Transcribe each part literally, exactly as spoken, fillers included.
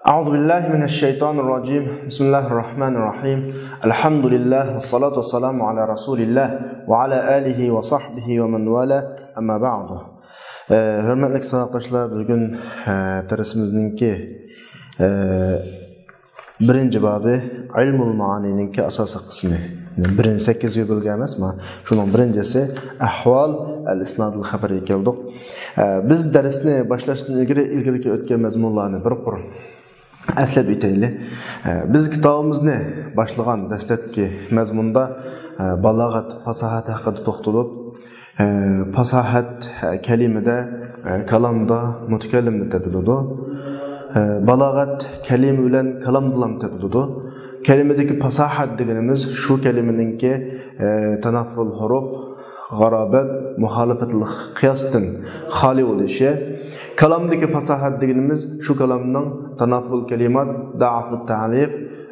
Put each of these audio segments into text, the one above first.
أعوذ بالله من الشيطان الرجيم. بسم الله الرحمن الرحيم. الحمد لله والصلاة والسلام على رسول الله وعلى آله وصحبه ومن والاه. أما بعد. ئە، ھۆرمەتلىك ساۋاقداشلار، بۈگۈن، ئە، دەرسىمىزنىڭكى، ئە، بىرىنچى بابى، ئىلمۇل مائانىنىڭكى ئاساسىي قىسمى. يەنى بىرىنچى سەككىزگە بۆلگەن ئەمەس، ما شۇنىڭ بىرىنچىسى ئەھۋال ئەل ئىسنادىل خەبەرىگە كەلدۇق. ئە، بىز دەرسنى باشلاشتىن ئىلگىرى، ئىلگىرىكى ئۆتكەن مەزمۇنلارنى بىر قۇر ئەسلەپ ئۆتەيلى. ئە، بىز كىتابىمىزنى باشلىغان دەسلەپكى مەزمۇندا، ئە، بالاغەت، پاساھەت ھەققىدە توختىلىپ، ئە، پاساھەت، ئە، كەلىمىدە، ئە، كالامدا، مۇتەكەللىمدە تېپىلىدۇ. ئە، بالاغەت كەلىمە بىلەن كالامدىلا تېپىلىدۇ. كەلىمىدىكى پاساھەت دېگىنىمىز شۇ كەلىمىنىڭكى، ئە، تانافۇرۇل ھۇرۇف، غارابەت، مۇخالىپەتلىك قىياستىن خالىي بولۇشى. كالامدىكى پاساھەت دېگىنىمىز شۇ كالامنىڭ تانافۇرۇل كەلىمات، دەئفۇت تەئلىف،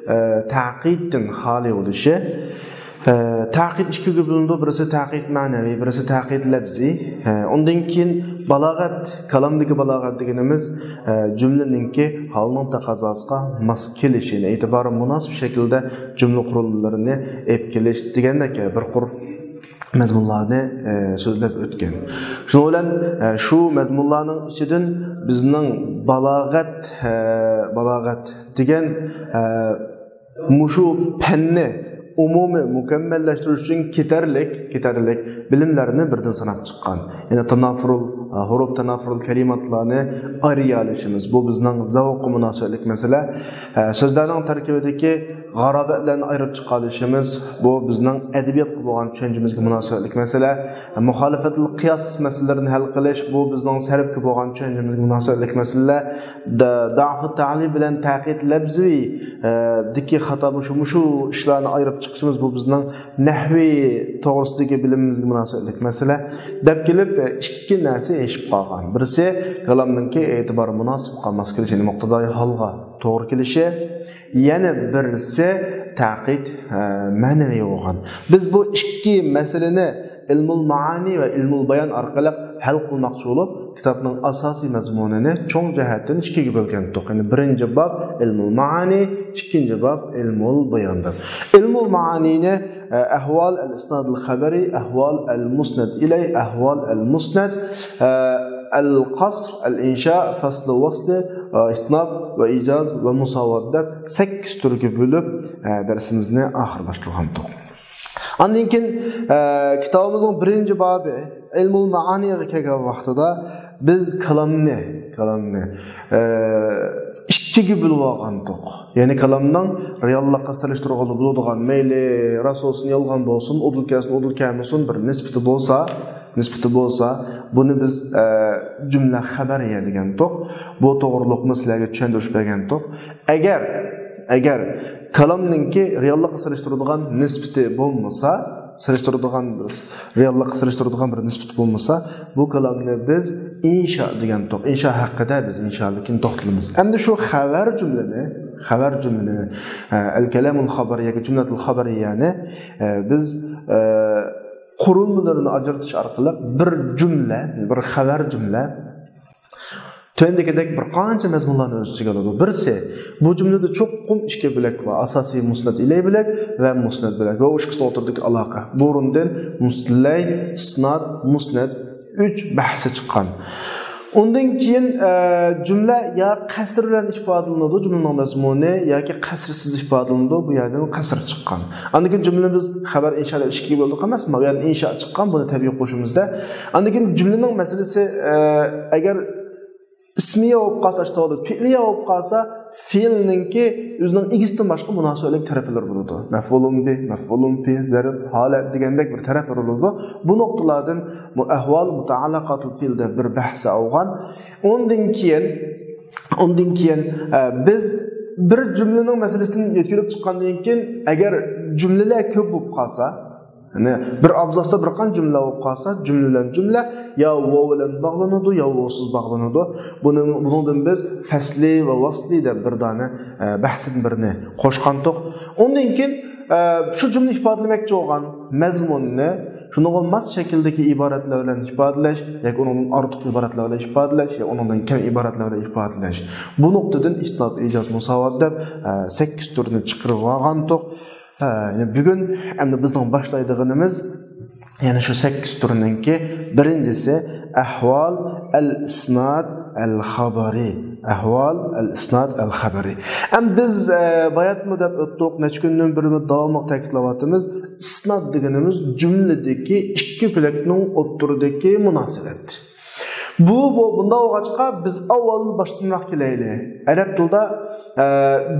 ئە، تەقىيىدتىن خالىي بولۇشى. ئە، تەقىيىد ئىككىگە بۆلۈنىدۇ. بىرسى تەقىيىد مەنىۋى، بىرسى تەقىيىد لەپزىي. ئە، ئۇندىن كېيىن بالاغەت، كالامدىكى بالاغەت دېگىنىمىز، ئە، جۈملىنىڭكى ھالنىڭ تەقەززاسىغا ماس كېلىشى، يەنى ئېتىبارى مۇناسىپ شەكىلدە جۈملە قۇرۇلمىلىرىنى ئېلىپ كېلىش دېگەندەك بىر قۇر مەزمۇنلارنى، ئە، سۆزلەپ ئۆتكەن. شۇنىڭ بىلەن، ئە، شۇ مەزمۇنلارنىڭ ئىچىدىن بىزنىڭ بالاغەت، ئە، بالاغەت دېگەن، ئە، مۇشۇ پەننى ئومۇمىي مۇكەممەللەشتۈرۈش ئۈچۈن كېتەرلىك، كېتەرلىك بىلىملەرنى بىردىن ساناپ چىققان. يەنى تانافۇرۇل، ھۇرۇف تانافۇرۇل كەلىماتلارنى ئايرىيالىشىمىز. بۇ بىزنىڭ زەۋققا مۇناسىۋەتلىك مەسىلە. ھە، سۆزلەرنىڭ تەركىبىدىكى غارابەتلەرنى ئايرىپ چىقالىشىمىز. بۇ بىزنىڭ ئەدەبىياتقا بولغان چۈشەنچىمىزگە مۇناسىۋەتلىك مەسىلە. مۇخالىپەتلىك قىياس مەسىلىلىرىنى ھەل قىلىش. بۇ بىزنىڭ سەرپكە بولغان چۈشەنچىمىزگە مۇناسىۋەتلىك مەسىلە. دە-، دەئفۇت تەئلىل بىلەن تەقىيىد لەپزىۋى، ئە، دىكى خاتا مۇشۇ، مۇشۇ ئىشلارنى ئايرىپ چىقىشىمىز، بۇ بىزنىڭ نەھۋى توغرىسىدىكى بىلىمىمىزگە مۇناسىۋەتلىك مەسىلە دەپ كېلىپ، ئە، ئىككى نەرسە ئېشىپ قالغان. بىرسى كالامنىڭكى ئېتىبار مۇناسىپقا ماس كېلىشى، يەنى مۇقتىزاي ھالغا توغرا كېلىشى. يەنە بىرسى تەقىيىد، ئە، مەنىۋى بولغان. بىز بۇ ئىككى مەسىلىنى ئىلمۇل مائانى ۋە ئىلمۇل بايان ئارقىلىق ھەل قىلماقچى بولۇپ، كىتابنىڭ ئاساسىي مەزمۇنىنى چوڭ جەھەتتىن ئىككىگە بۆلگەنتۇق. يەنى بىرىنچى باب ئىلمۇل مائانى، ئىككىنچى باب ئىلمۇل بايان دەپ. ئىلمۇل مائانىنى، ئە، ئەھۋال ئەل ئىسنادىل خەبەرى، ئەھۋال ئەل مۇسنەد ئىلەي، ئەھۋال ئەل مۇسنەد، ئە، ئەل قەسر، ئەل ئىنشا، فەسلى ۋەسلى، ئە، ئىتناب ۋە ئىجاز ۋە مۇساۋات دەپ سەككىز تۈرگە بۆلۈپ، ئە، دەرسىمىزنى ئاخىرلاشتۇرغانتۇق. ئاندىن كېيىن، ئە، كىتابىمىزنىڭ بىرىنچى بابى ئىلمۇل مائانىغا كەلگەن ۋاقتىدا بىز كالامنى، كالامنى، ئە، ئىككىگە بۆلۈپ ئالغانتۇق. يەنى كالامنىڭ رېئاللىققا سېلىشتۇرغىلى بولىدىغان، مەيلى راست بولسۇن، يالغان بولسۇن، ئۇدۇل كەلسۇن، ئۇدۇل كەلمىسۇن، بىر نىسبىتى بولسا، نىسبىتى بولسا، بۇنى بىز، ئە، جۈملە خەبەرىيە دېگەنتۇق. بۇ توغرۇلۇقمۇ سىلەرگە چۈشەندۈرۈش بەرگەنتۇق. ئەگەر، ئەگەر كالامنىڭكى رېئاللىققا سېلىشتۇرىدىغان نىسبىتى بولمىسا، سېلىشتۇرىدىغان بىر، رېئاللىققا سېلىشتۇرىدىغان بىر نىسبىتى بولمىسا، بۇ كالامنى بىز ئىنشا دېگەنتۇق. ئىنشا ھەققىدە بىز ئىنشالىكىن توختىلىمىز. ئەمدى شۇ خەۋەر جۈملىنى، خەۋەر جۈملىنى، ئە، ئەل كەلامۇل خەبەرىيەگە جۈملەتۇل خەبەرىيەنى، ئە، بىز، ئە، قۇرۇلمىلىرىنى ئاجرىتىش ئارقىلىق بىر جۈملە، بىر خەۋەر جۈملە تۆۋەندىكىدەك بىر قانچە مەزمۇنلارنى ئۆز ئىچىگە ئالىدۇ. بىرسى، بۇ جۈملىدە چوقۇم ئىككى بۆلەك بار. ئاساسىي مۇسنەد ئىلەي بۆلەك ۋە مۇسنەد بۆلەك. ۋە ئۇ ئىككىسىنىڭ ئوتتۇرىدىكى ئالاقە. بۇرۇندىن مۇسلەي، ئىسناد، مۇسنەد ئۈچ بەھسى چىققان. ئۇندىن كېيىن، ئە، جۈملە يا قەسر بىلەن ئىپادىلىنىدۇ، جۈملىنىڭ مەزمۇنى، ياكى قەسرسىز ئىپادىلىنىدۇ، بۇ يەردىن قەسر چىققان. ئاندىن كېيىن جۈملىنى بىز خەۋەر ئىنشا دەپ ئىككىگە بۆلدۇق ئەمەسمۇ؟ بۇ يەردىن ئىنشا چىققان، بۇنى تەبىئىي قوشىمىزدا. ئاندىن كېيىن جۈملىنىڭ مەسىلىسى، ئە، ئەگەر ئىسمىيە بولۇپ قالسا، ئىشتىۋالدى، پېئلىيە بولۇپ قالسا، فېئىلنىڭكى ئۆزىنىڭ ئىگىسىدىن باشقا مۇناسىۋەتلىك تەرەپلىرى بولىدۇ. مەفئۇلۇن بى، مەفئۇلۇن پى، زەرف، ھالەت دېگەندەك بىر تەرەپلىرى بولىدۇ. بۇ نۇقتىلاردىن مۇ-، ئەھۋال مۇتەئەللىقاتۇل فېئىل دەپ بىر بەھسى ئالغان. ئۇندىن كېيىن، ئۇندىن كېيىن، ئە، بىز بىر جۈملىنىڭ مەسىلىسىدىن يۆتكىلىپ چىققاندىن كېيىن، ئەگەر جۈملىلەر كۆپ بولۇپ قالسا، يەنى بىر ئابزاستا بىر قانچە جۈملە بولۇپ قالسا، جۈملە بىلەن جۈملە يا ۋاۋ بىلەن باغلىنىدۇ، يا ۋاۋسىز باغلىنىدۇ. بۇنى، بۇنىڭدىن بىز فەسلى ۋە ۋەسلى دەپ بىر دانە، ئە، بەھسىدىن بىرنى قوشقانتۇق. ئۇندىن كېيىن، ئە، شۇ جۈملە ئىپادىلىمەكچى بولغان مەزمۇننى شۇنىڭغا ماس شەكىلدىكى ئىبارەتلەر بىلەن ئىپادىلەش ياكى ئۇنىڭدىن ئارتۇق ئىبارەتلەر بىلەن ئىپادىلەش ياكى ئۇنىڭدىن كەم ئىبارەتلەر بىلەن ئىپادىلەش. بۇ نۇقتىدىن ئىسناد، ئىجاز، مۇساۋات دەپ، ئە، سەككىز تۈرنى چىقىرىپ ئالغانتۇق. ئە، يەنى بۈگۈن ئەمدى بىزنىڭ باشلايدىغىنىمىز يەنە شۇ سەككىز تۈرنىڭكى بىرىنچىسى، ئەھۋال ئەل ئىسناد ئەل خەبەرى. ئەھۋال ئەل ئىسناد ئەل خەبەرى. ئەمدى بىز، ئە، باياتمۇ دەپ ئۆتتۇق، نەچچە كۈندىن بېرى داۋاملىق تەكىتلەۋاتىمىز. ئىسناد دېگىنىمىز جۈملىدىكى ئىككى بۆلەكنىڭ ئوتتۇرىدىكى مۇناسىۋەت. بۇ، بۇ، بۇنداق بولغاچقا، بىز ئاۋۋال باشتىنراق كېلەيلى. ئەرەب تىلىدا، ئە،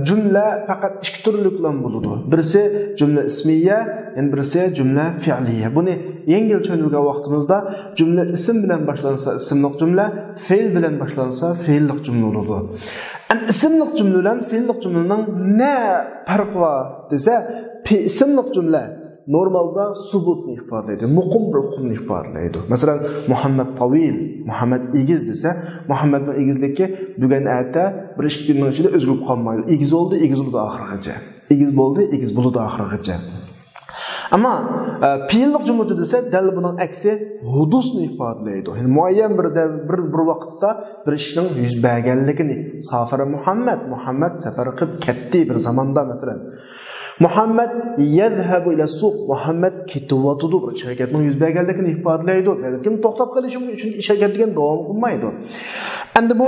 جۈملە پەقەت ئىككى تۈرلۈك بىلەن بولىدۇ. بىرسى جۈملە ئىسمىيە، يەنە بىرسى جۈملە فېئلىيە. بۇنى يەڭگىل چۈشەندۈرگەن ۋاقتىمىزدا، جۈملە ئىسىم بىلەن باشلانسا ئىسىملىق جۈملە، فېئىل بىلەن باشلانسا فېئىللىق جۈملە بولىدۇ. ئەمدى ئىسىملىق جۈملە بىلەن فېئىللىق جۈملىنىڭ نە پەرقى بار دېسە، پې-، ئىسىملىق جۈملە نورمالدا سۇبۇتنى ئىپادىلەيدۇ، مۇقىم بىر ئۇقۇمنى ئىپادىلەيدۇ. مەسىلەن، مۇھەممەد تاۋىل، مۇھەممەد ئېگىز دېسە، مۇھەممەدنىڭ ئېگىزلىكى بۈگۈن ئەتە بىر ئىككى كۈننىڭ ئىچىدە ئۆزگىرىپ قالمايدۇ. ئېگىز بولدى، ئېگىز بولىدۇ ئاخىرغىچە. ئېگىز بولدى، ئېگىز بولىدۇ ئاخىرغىچە. ئەمما، ئە، پېئىللىق جۈملىچە دېسە، دەل بۇنىڭ ئەكسى ھۇدۇسنى ئىپادىلەيدۇ. يەنى مۇئەييەن بىر دەۋ-، بىر، بىر ۋاقىتتا بىر ئىشنىڭ يۈز بەرگەنلىكىنى، سافەرە مۇھەممەد، مۇھەممەد سەپەر قىلىپ كەتتى بىر زاماندا، مەسىلەن. مۇھەممەد يەزھەبۇ ئىلە سۇق، مۇھەممەد كېتىۋاتىدۇ، بىر ئىش ھەرىكەتنىڭ يۈز بەرگەنلىكىنى ئىپادىلەيدۇ. بەلكىم توختاپ قېلىشى مۇمكىن، چۈنكى ئىش ھەرىكەت دېگەن داۋام قىلمايدۇ. ئەمدى بۇ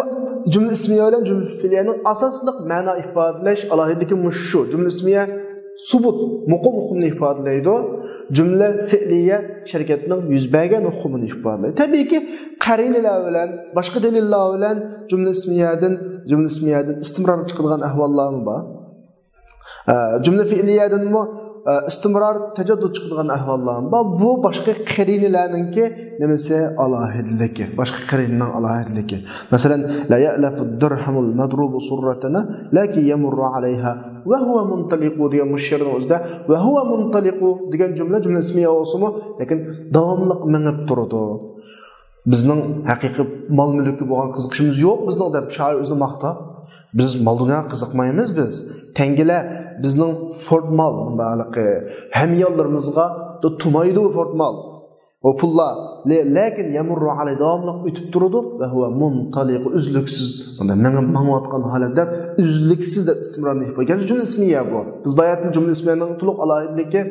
جۈملە ئىسمىيە بىلەن جۈملە فېئلىيەنىڭ ئاساسلىق مەنا ئىپادىلەش ئالاھىدىلىكى مۇشۇ. جۈملە ئىسمىيە سۇبۇت، مۇقىم ئۇقۇمنى ئىپادىلەيدۇ. جۈملە فېئلىيە ھەرىكەتنىڭ يۈز بەرگەن ئۇقۇمىنى ئىپادىلەيدۇ. تەبىئىيكى، قەرىنىلەر بىلەن، باشقا دەلىللەر بىلەن جۈملە ئىسمىيەدىن، جۈملە ئىسمىيەدىن ئىستىمرار چىقىدىغان ئەھۋاللارمۇ بار. ئە، جۈملە فېئلىيەدىنمۇ، ئە، ئىستىمرار، تەجەددۇد چىقىدىغان ئەھۋاللار بار. بۇ باشقا قەرىنىلەرنىڭكى نېمىسى؟ ئالاھىدىلىكى. باشقا قەرىنىنىڭ ئالاھىدىلىكى. مەسىلەن، لا يەئلەفۇ دىرھەمۇل مەدرۇبۇ سۇررەتەنە، لەكىن يەمۇررۇ ئەلەيھا ۋە ھۇۋە مۇنتەلىقۇ دېگەن مۇشۇ شېئىرنىڭ ئۆزىدە ۋە ھۇۋە مۇنتەلىقۇ دېگەن جۈملە، جۈملە ئىسمىيە بولسىمۇ، لېكىن داۋاملىق مېڭىپ تۇرىدۇ. بىزنىڭ ھەقىقىي مال مۈلۈككە بولغان قىزىقىشىمىز يوق بىزنىڭ، دەپ شائىر ئۆزىنى ماختاپ، بىز مال دۇنياغا قىزىقمايمىز بىز. تەڭگىلەر بىزنىڭ فورت مال، مۇنداق ھېلىقى ھەميانلىرىمىزغا تۇمايدۇ فورت مال. ئۇ پۇللار، لە-، لەكىن يەمۇررۇ ئەلەي، داۋاملىق ئۆتۈپ تۇرىدۇ. ۋە ھۇۋە مۇنتەلىقۇ، ئۈزلۈكسىز، مۇنداق مېڭىپ ماڭىۋاتقان ھالەت دەپ، ئۈزلۈكسىز دەپ ئىستىمرارنى ئىپادىلەيدۇ. جۈملە ئىسمىيە بۇ. بىز باياتىن جۈملە ئىسمىيەنىڭ تولۇق ئالاھىدىلىكى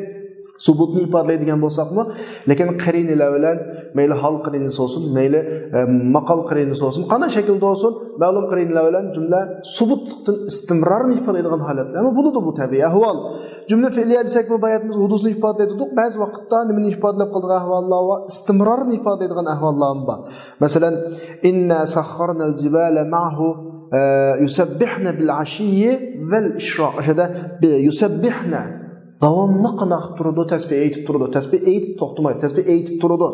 سۇبۇتنى ئىپادىلەيدىغان بولساقمۇ، لېكىن قەرىنىلەر بىلەن، مەيلى ھال قەرىنىسى بولسۇن، مەيلى، ئە، ماقال قەرىنىسى بولسۇن، قانداق شەكىلدە بولسۇن، مەلۇم قەرىنىلەر بىلەن جۈملە سۇبۇتلۇقتىن ئىستىمرارنى ئىپادىلەيدىغان ھالەتلەرمۇ بولىدۇ، بۇ تەبىئىي ئەھۋال. جۈملە فېئلىيە دېسەكمۇ، باياتىمىز ھۇدۇسنى ئىپادىلەيدۇق. بەزى ۋاقىتتا نېمىنى ئىپادىلەپ قالىدىغان ئەھۋاللار بار؟ ئىستىمرارنى ئىپادىلەيدىغان ئەھۋاللارمۇ بار. مەسىلەن، ئىننا سەخخەرنەل جىبالە مەئەھۇ، ئە، يۇسەببىھنە بىل ئەشىييى ۋەل ئىشراق. ئاشۇ يەردە بى-، يۇسەببىھنە. داۋاملىق قانداق قىلىپ تۇرىدۇ؟ تەسبىھ ئېيتىپ تۇرىدۇ. تەسبىھ ئېيتىپ توختىمايدۇ. تەسبىھ ئېيتىپ تۇرىدۇ.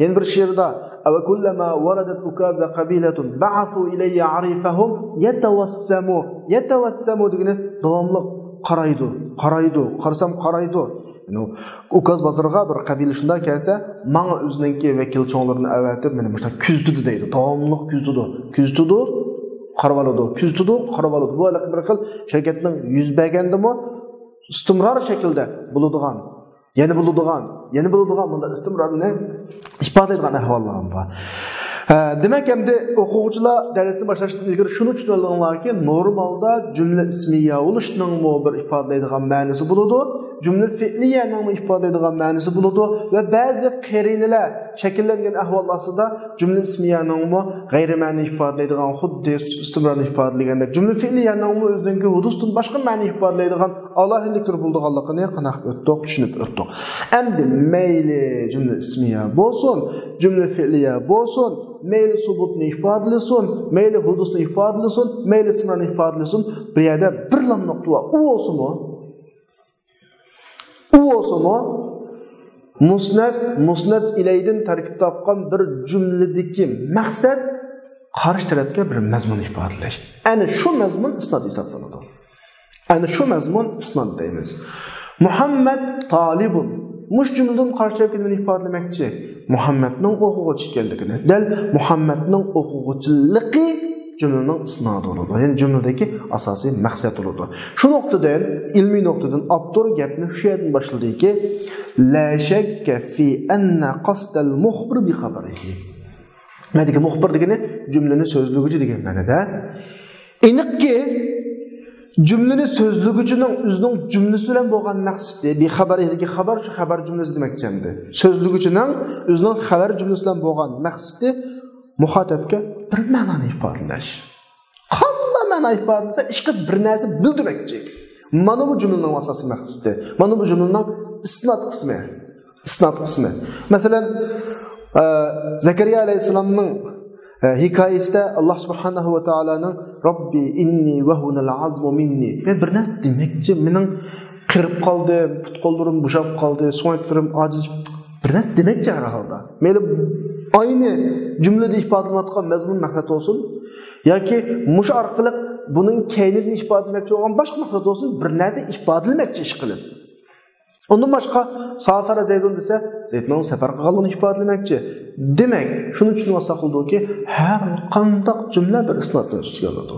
يەنە بىر شېئىردا، «ۋە كۇللەما ۋەرەدەت ئۇكازا قەبىلەتۇن بەئەسۇ ئىلەييە ئەرىفەھۇم يەتەۋەسسەمۇ.» يەتەۋەسسەمۇ دېگىنى داۋاملىق قارايدۇ، قارايدۇ، قارىسام قارايدۇ. يەنى ئۇكاز بازىرىغا بىر قەبىلە شۇنداق كەلسە، ماڭا ئۆزىنىڭكى ۋەكىل چوڭلىرىنى ئەۋەتىپ، مېنى مۇشۇنداق كۆزىتىدۇ دەيدۇ. داۋاملىق كۆزىتىدۇ، كۆزىتىدۇ، قارىۋالىدۇ، كۆزىتىدۇ، قارىۋالىدۇ. بۇ ھېلىقى بىر خىل شىركەتنىڭ يۈز بەرگەندىمۇ ئىستىمرار شەكىلدە بولىدىغان، يەنە بولىدىغان، يەنە بولىدىغان، بۇنداق ئىستىمرارنى ئىپادىلەيدىغان ئەھۋاللار بار. ھە، دېمەك، ئەمدى ئوقۇغۇچىلار دەرسنى باشلاشتىن ئىلگىرى شۇنى چۈشىنىۋېلىڭلاركى، نورمالدا جۈملە ئىسمىيە بولۇشنىڭمۇ بىر ئىپادىلەيدىغان مەنىسى بولىدۇ، جۈملە فېئلىيەنىڭمۇ ئىپادىلەيدىغان مەنىسى بولىدۇ ۋە بەزى قەرىنىلەر شەكىللەنگەن ئەھۋال ئاستىدا جۈملە ئىسمىيەنىڭمۇ غەيرىي مەنىنى ئىپادىلەيدىغان، خۇددى ئىستىمرارنى ئىپادىلىگەندەك، جۈملە فېئلىيەنىڭمۇ ئۆزىنىڭكى ھۇدۇستىن باشقا مەنە ئىپادىلەيدىغان ئالاھىدىلىكلىرى بولىدىغانلىقىنى قانداق ئۆتتۇق، چۈشىنىپ ئۆتتۇق. ئەمدى مەيلى جۈملە ئىسمىيە بولسۇن، جۈملە فېئلىيە بولسۇن، مەيلى سۇبۇتنى ئىپادىلىسۇن، مەيلى ھۇدۇسنى ئىپادىلىسۇن، مەيلى ئىستىمرارنى ئىپادىلىسۇن، بۇ يەردە بىرلا نۇقتا بار. ئۇ بولسىمۇ، ئۇ بولسىمۇ، مۇسنەد، مۇسنەد ئىلەيدىن تەركىب تاپقان بىر جۈملىدىكى مەقسەت قارشى تەرەپكە بىر مەزمۇن ئىپادىلەش. ئەنە شۇ مەزمۇن ئىسناد ھېسابلىنىدۇ. ئەنە شۇ مەزمۇن ئىسناد دەيمىز. مۇھەممەد تالىبۇن. مۇشۇ جۈملىدىن قارشى تەرەپكە نېمىنى ئىپادىلىمەكچى؟ مۇھەممەدنىڭ ئوقۇغۇچى ئىكەنلىكىنى. دەل مۇھەممەدنىڭ ئوقۇغۇچىلىقى جۈملىنىڭ ئىسنادى بولىدۇ. يەنى جۈملىدىكى ئاساسىي مەقسەت بولىدۇ. شۇ نۇقتىدىن، ئىلمىي نۇقتىدىن ئاپتور گەپنى شۇ يەردىن باشلىدىكى، لا شەككە فى ئەننە قەستەل مۇخبىر بى خەبەرىھى. مەدىكى مۇخبىر دېگىنى جۈملىنى سۆزلىگۈچى دېگەن مەنىدە. ئېنىقكى، جۈملىنى سۆزلىگۈچىنىڭ ئۆزىنىڭ جۈملىسى بىلەن بولغان مەقسىتى، بى خەبەرىھىدىكى خەبەر شۇ خەبەر جۈملىسى دېمەكچى ئەمدى. سۆزلىگۈچىنىڭ ئۆزىنىڭ خەۋەر جۈملىسى بىلەن بولغان مەقسىتى مۇخاتەپكە بىر مەنانى ئىپادىلەش. قانداق مەنا ئىپادىلىسە، ئىشقىلىپ بىر نەرسە بىلدۈرمەكچى. مانا بۇ جۈملىنىڭ ئاساسىي مەقسىتى. مانا بۇ جۈملىنىڭ ئىسناد قىسمى. ئىسناد قىسمى. مەسىلەن، ئە، زەكەرىيا ئەلەيھىسسالامنىڭ، ئە، ھېكايىسىدە ئاللا سۇبھانەھۇ ۋە تائالانىڭ رەببى ئىننى ۋەھۇنەل ئەزمۇ مىننى. مەن بىر نەرسە دېمەكچى، مېنىڭ قېرىپ قالدىم، پۇت-قوللىرىم بوشاپ قالدى، سۆڭەكلىرىم ئاجىزىپ، بىر نەرسە دېمەكچى ھەر ھالدا. مەيلى ئاينى جۈملىدە ئىپادىلىنىۋاتقان مەزمۇن مەقسەت بولسۇن ياكى مۇشۇ ئارقىلىق بۇنىڭ كەينىدىن ئىپادىلىمەكچى بولغان باشقا مەقسەت بولسۇن، بىر نەرسە ئىپادىلىمەكچى ئىشقىلىپ. ئۇندىن باشقا، سافەرە زەيدۇن دېسە، زەيدنىڭ سەپەر قىلغانلىقىنى ئىپادىلىمەكچى. دېمەك، شۇنى چۈشىنىۋالساق بولىدۇكى، ھەر قانداق جۈملە بىر ئىسنادنى ئۆز ئىچىگە ئالىدۇ.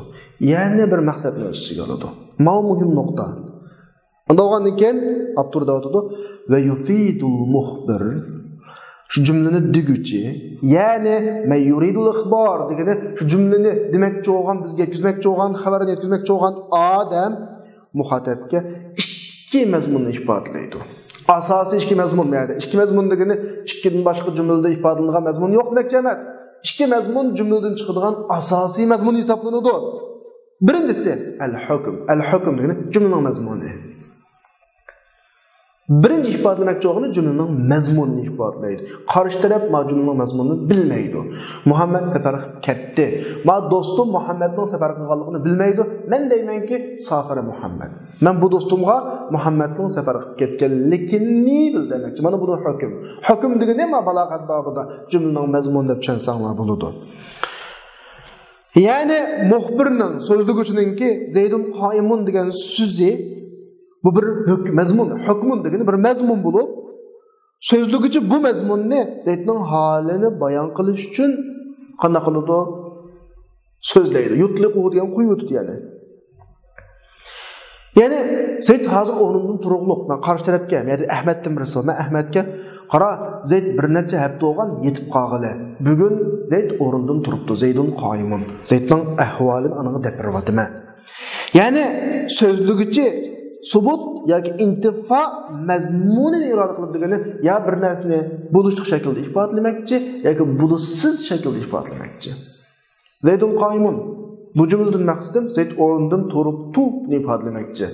يەنى بىر مەقسەتنى ئۆز ئىچىگە ئالىدۇ. ماۋۇ مۇھىم نۇقتا. ئۇنداق بولغاندىن كېيىن ئاپتور دەۋاتىدۇ، ۋە يۇفىدۇل مۇخبىر، شۇ جۈملىنى دېگۈچى، يەنى مەن يۇرىدۇل ئىخبار دېگىنى، شۇ جۈملىنى دېمەكچى بولغان، بىزگە يەتكۈزمەكچى بولغان، خەۋەرنى يەتكۈزمەكچى بولغان ئادەم مۇخاتەپكە ئىككى مەزمۇننى ئىپادىلەيدۇ. ئاساسىي ئىككى مەزمۇن بۇ يەردە. ئىككى مەزمۇن دېگىنى ئىككىدىن باشقا جۈملىدە ئىپادىلىنىدىغان مەزمۇن يوق دېمەكچى ئەمەس. ئىككى مەزمۇن جۈملىدىن چىقىدىغان ئاساسىي مەزمۇن ھېسابلىنىدۇ. بىرىنچىسى، ئەل ھۆكۈم. ئەل ھۆكۈم دېگىنى جۈملىنىڭ مەزمۇنى. بىرىنچى ئىپادىلىمەكچى بولغىنى جۈملىنىڭ مەزمۇنىنى ئىپادىلەيدۇ. قارشى تەرەپ ما جۈملىنىڭ مەزمۇنىنى بىلمەيدۇ. مۇھەممەد سەپەر قىلىپ كەتتى. ما دوستۇم مۇھەممەدنىڭ سەپەر قىلغانلىقىنى بىلمەيدۇ. مەن دەيمەنكى، سافەرە مۇھەممەد. مەن بۇ دوستۇمغا مۇھەممەدنىڭ سەپەر قىلىپ كەتكەنلىكىنى بىل دېمەكچى. مانا بۇ ھۆكۈم. ھۆكۈم دېگىنى ما بالاغەت بابىدا جۈملىنىڭ مەزمۇنى دەپ چۈشەنسەڭلار بولىدۇ. يەنى مۇخبىرنىڭ، سۆزلىگۈچىنىڭكى زەيدۇن قائىمۇن دېگەن سۆزى، بۇ بىر ھۆك-، مەزمۇن، ھۆكمۇن دېگىنى بىر مەزمۇن بولۇپ، سۆزلىگۈچى بۇ مەزمۇننى زەيدنىڭ ھالىنى بايان قىلىش ئۈچۈن قانداق قىلىدۇ؟ سۆزلەيدۇ. يۇتلىقۇ دېگەن قويۇۋېتىدۇ يەنى. يەنى زەيد ھازىر ئورنۇمدىن تۇرۇقلۇق. مەن قارشى تەرەپكە، يەنى ئەھمەدتىن بىرسى، مەن ئەھمەدكە، قارا، زەيد بىر نەچچە ھەپتە بولغان يېتىپ قالغىلى. بۈگۈن زەيد ئورنىدىن تۇرۇپتۇ، زەيدۇن قائىمۇن. زەيدنىڭ ئەھۋالىنى ئانىڭغا دەپ بېرىۋاتىمەن. يەنى سۆزلىگۈچى سۇبۇت ياكى ئىنتىفا مەزمۇنىنى ئىرادە قىلىدۇ دېگىنى، يا بىر نەرسىنى بولۇشلۇق شەكىلدە ئىپادىلىمەكچى ياكى بولۇشسىز شەكىلدە ئىپادىلىمەكچى. زەيدۇن قائىمۇن. بۇ جۈملىدىن مەقسىتىم زەيد ئورنىدىن تۇرۇپتۇنى ئىپادىلىمەكچى.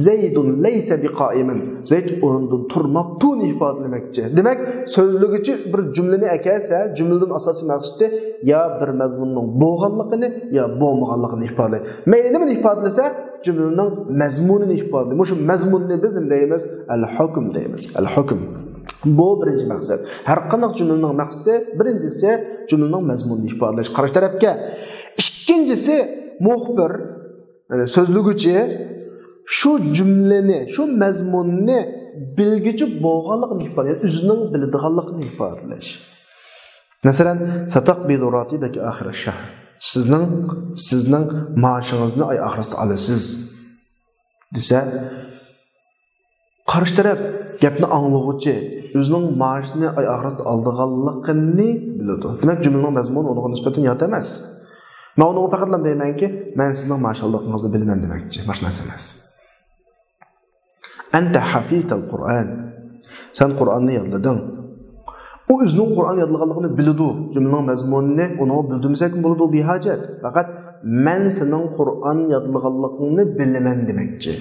زەيدۇن لەيسە بىقائىمىن. زەيد ئورنىدىن تۇرماپتۇنى ئىپادىلىمەكچى. دېمەك، سۆزلىگۈچى بىر جۈملىنى ئەكەلسە، جۈملىدىن ئاساسىي مەقسىتى يا بىر مەزمۇننىڭ بولغانلىقىنى يا بولمىغانلىقىنى ئىپادىلەيدۇ. مەيلى نېمىنى ئىپادىلىسە، جۈملىنىڭ مەزمۇنىنى ئىپادىلەيدۇ. مۇشۇ مەزمۇننى بىز نېمە دەيمىز؟ ئەل ھۆكۈم دەيمىز. ئەل ھۆكۈم. بۇ بىرىنچى مەقسەت. ھەر قانداق جۈملىنىڭ مەقسىتى، بىرىنچىسى، جۈملىنىڭ مەزمۇنىنى ئىپادىلەش، قارشى تەرەپكە. ئىككىنچىسى، مۇخبىر، يەنى سۆزلىگۈچى شۇ جۈملىنى، شۇ مەزمۇننى بىلگۈچى بولغانلىقىنى ئىپادىلەيدۇ، يەنى ئۆزىنىڭ بىلىدىغانلىقىنى ئىپادىلەش. مەسىلەن، ساتەقبىلۇ راتىبەكە ئاخىرەش شەھر. سىزنىڭ، سىزنىڭ مائاشىڭىزنى ئاي ئاخىرىسىدا ئالىسىز، دېسە، قارشى تەرەپ گەپنى ئاڭلىغۇچى ئۆزىنىڭ مائاشىنى ئاي ئاخىرىسىدا ئالىدىغانلىقىنى بىلىدۇ. دېمەك، جۈملىنىڭ مەزمۇنى ئۇنىڭغا نىسبەتەن يات ئەمەس. مەن ئۇنىڭغا پەقەتلا دەيمەنكى، مەن سىزنىڭ مائاش ئالىدىغانلىقىڭىزنى بىلىمەن دېمەكچى. باشقا نەرسە ئەمەس. ئەنتە ھەفىزتەل قۇرئان. سەن قۇرئاننى يادلىدىڭ. ئۇ ئۆزىنىڭ قۇرئان يادلىغانلىقىنى بىلىدۇ. جۈملىنىڭ مەزمۇنىنى ئۇنىڭغا بىلدۈرمىسەكمۇ بولىدۇ، بىھاجەت. پەقەت مەن سېنىڭ قۇرئان يادلىغانلىقىڭنى بىلىمەن دېمەكچى.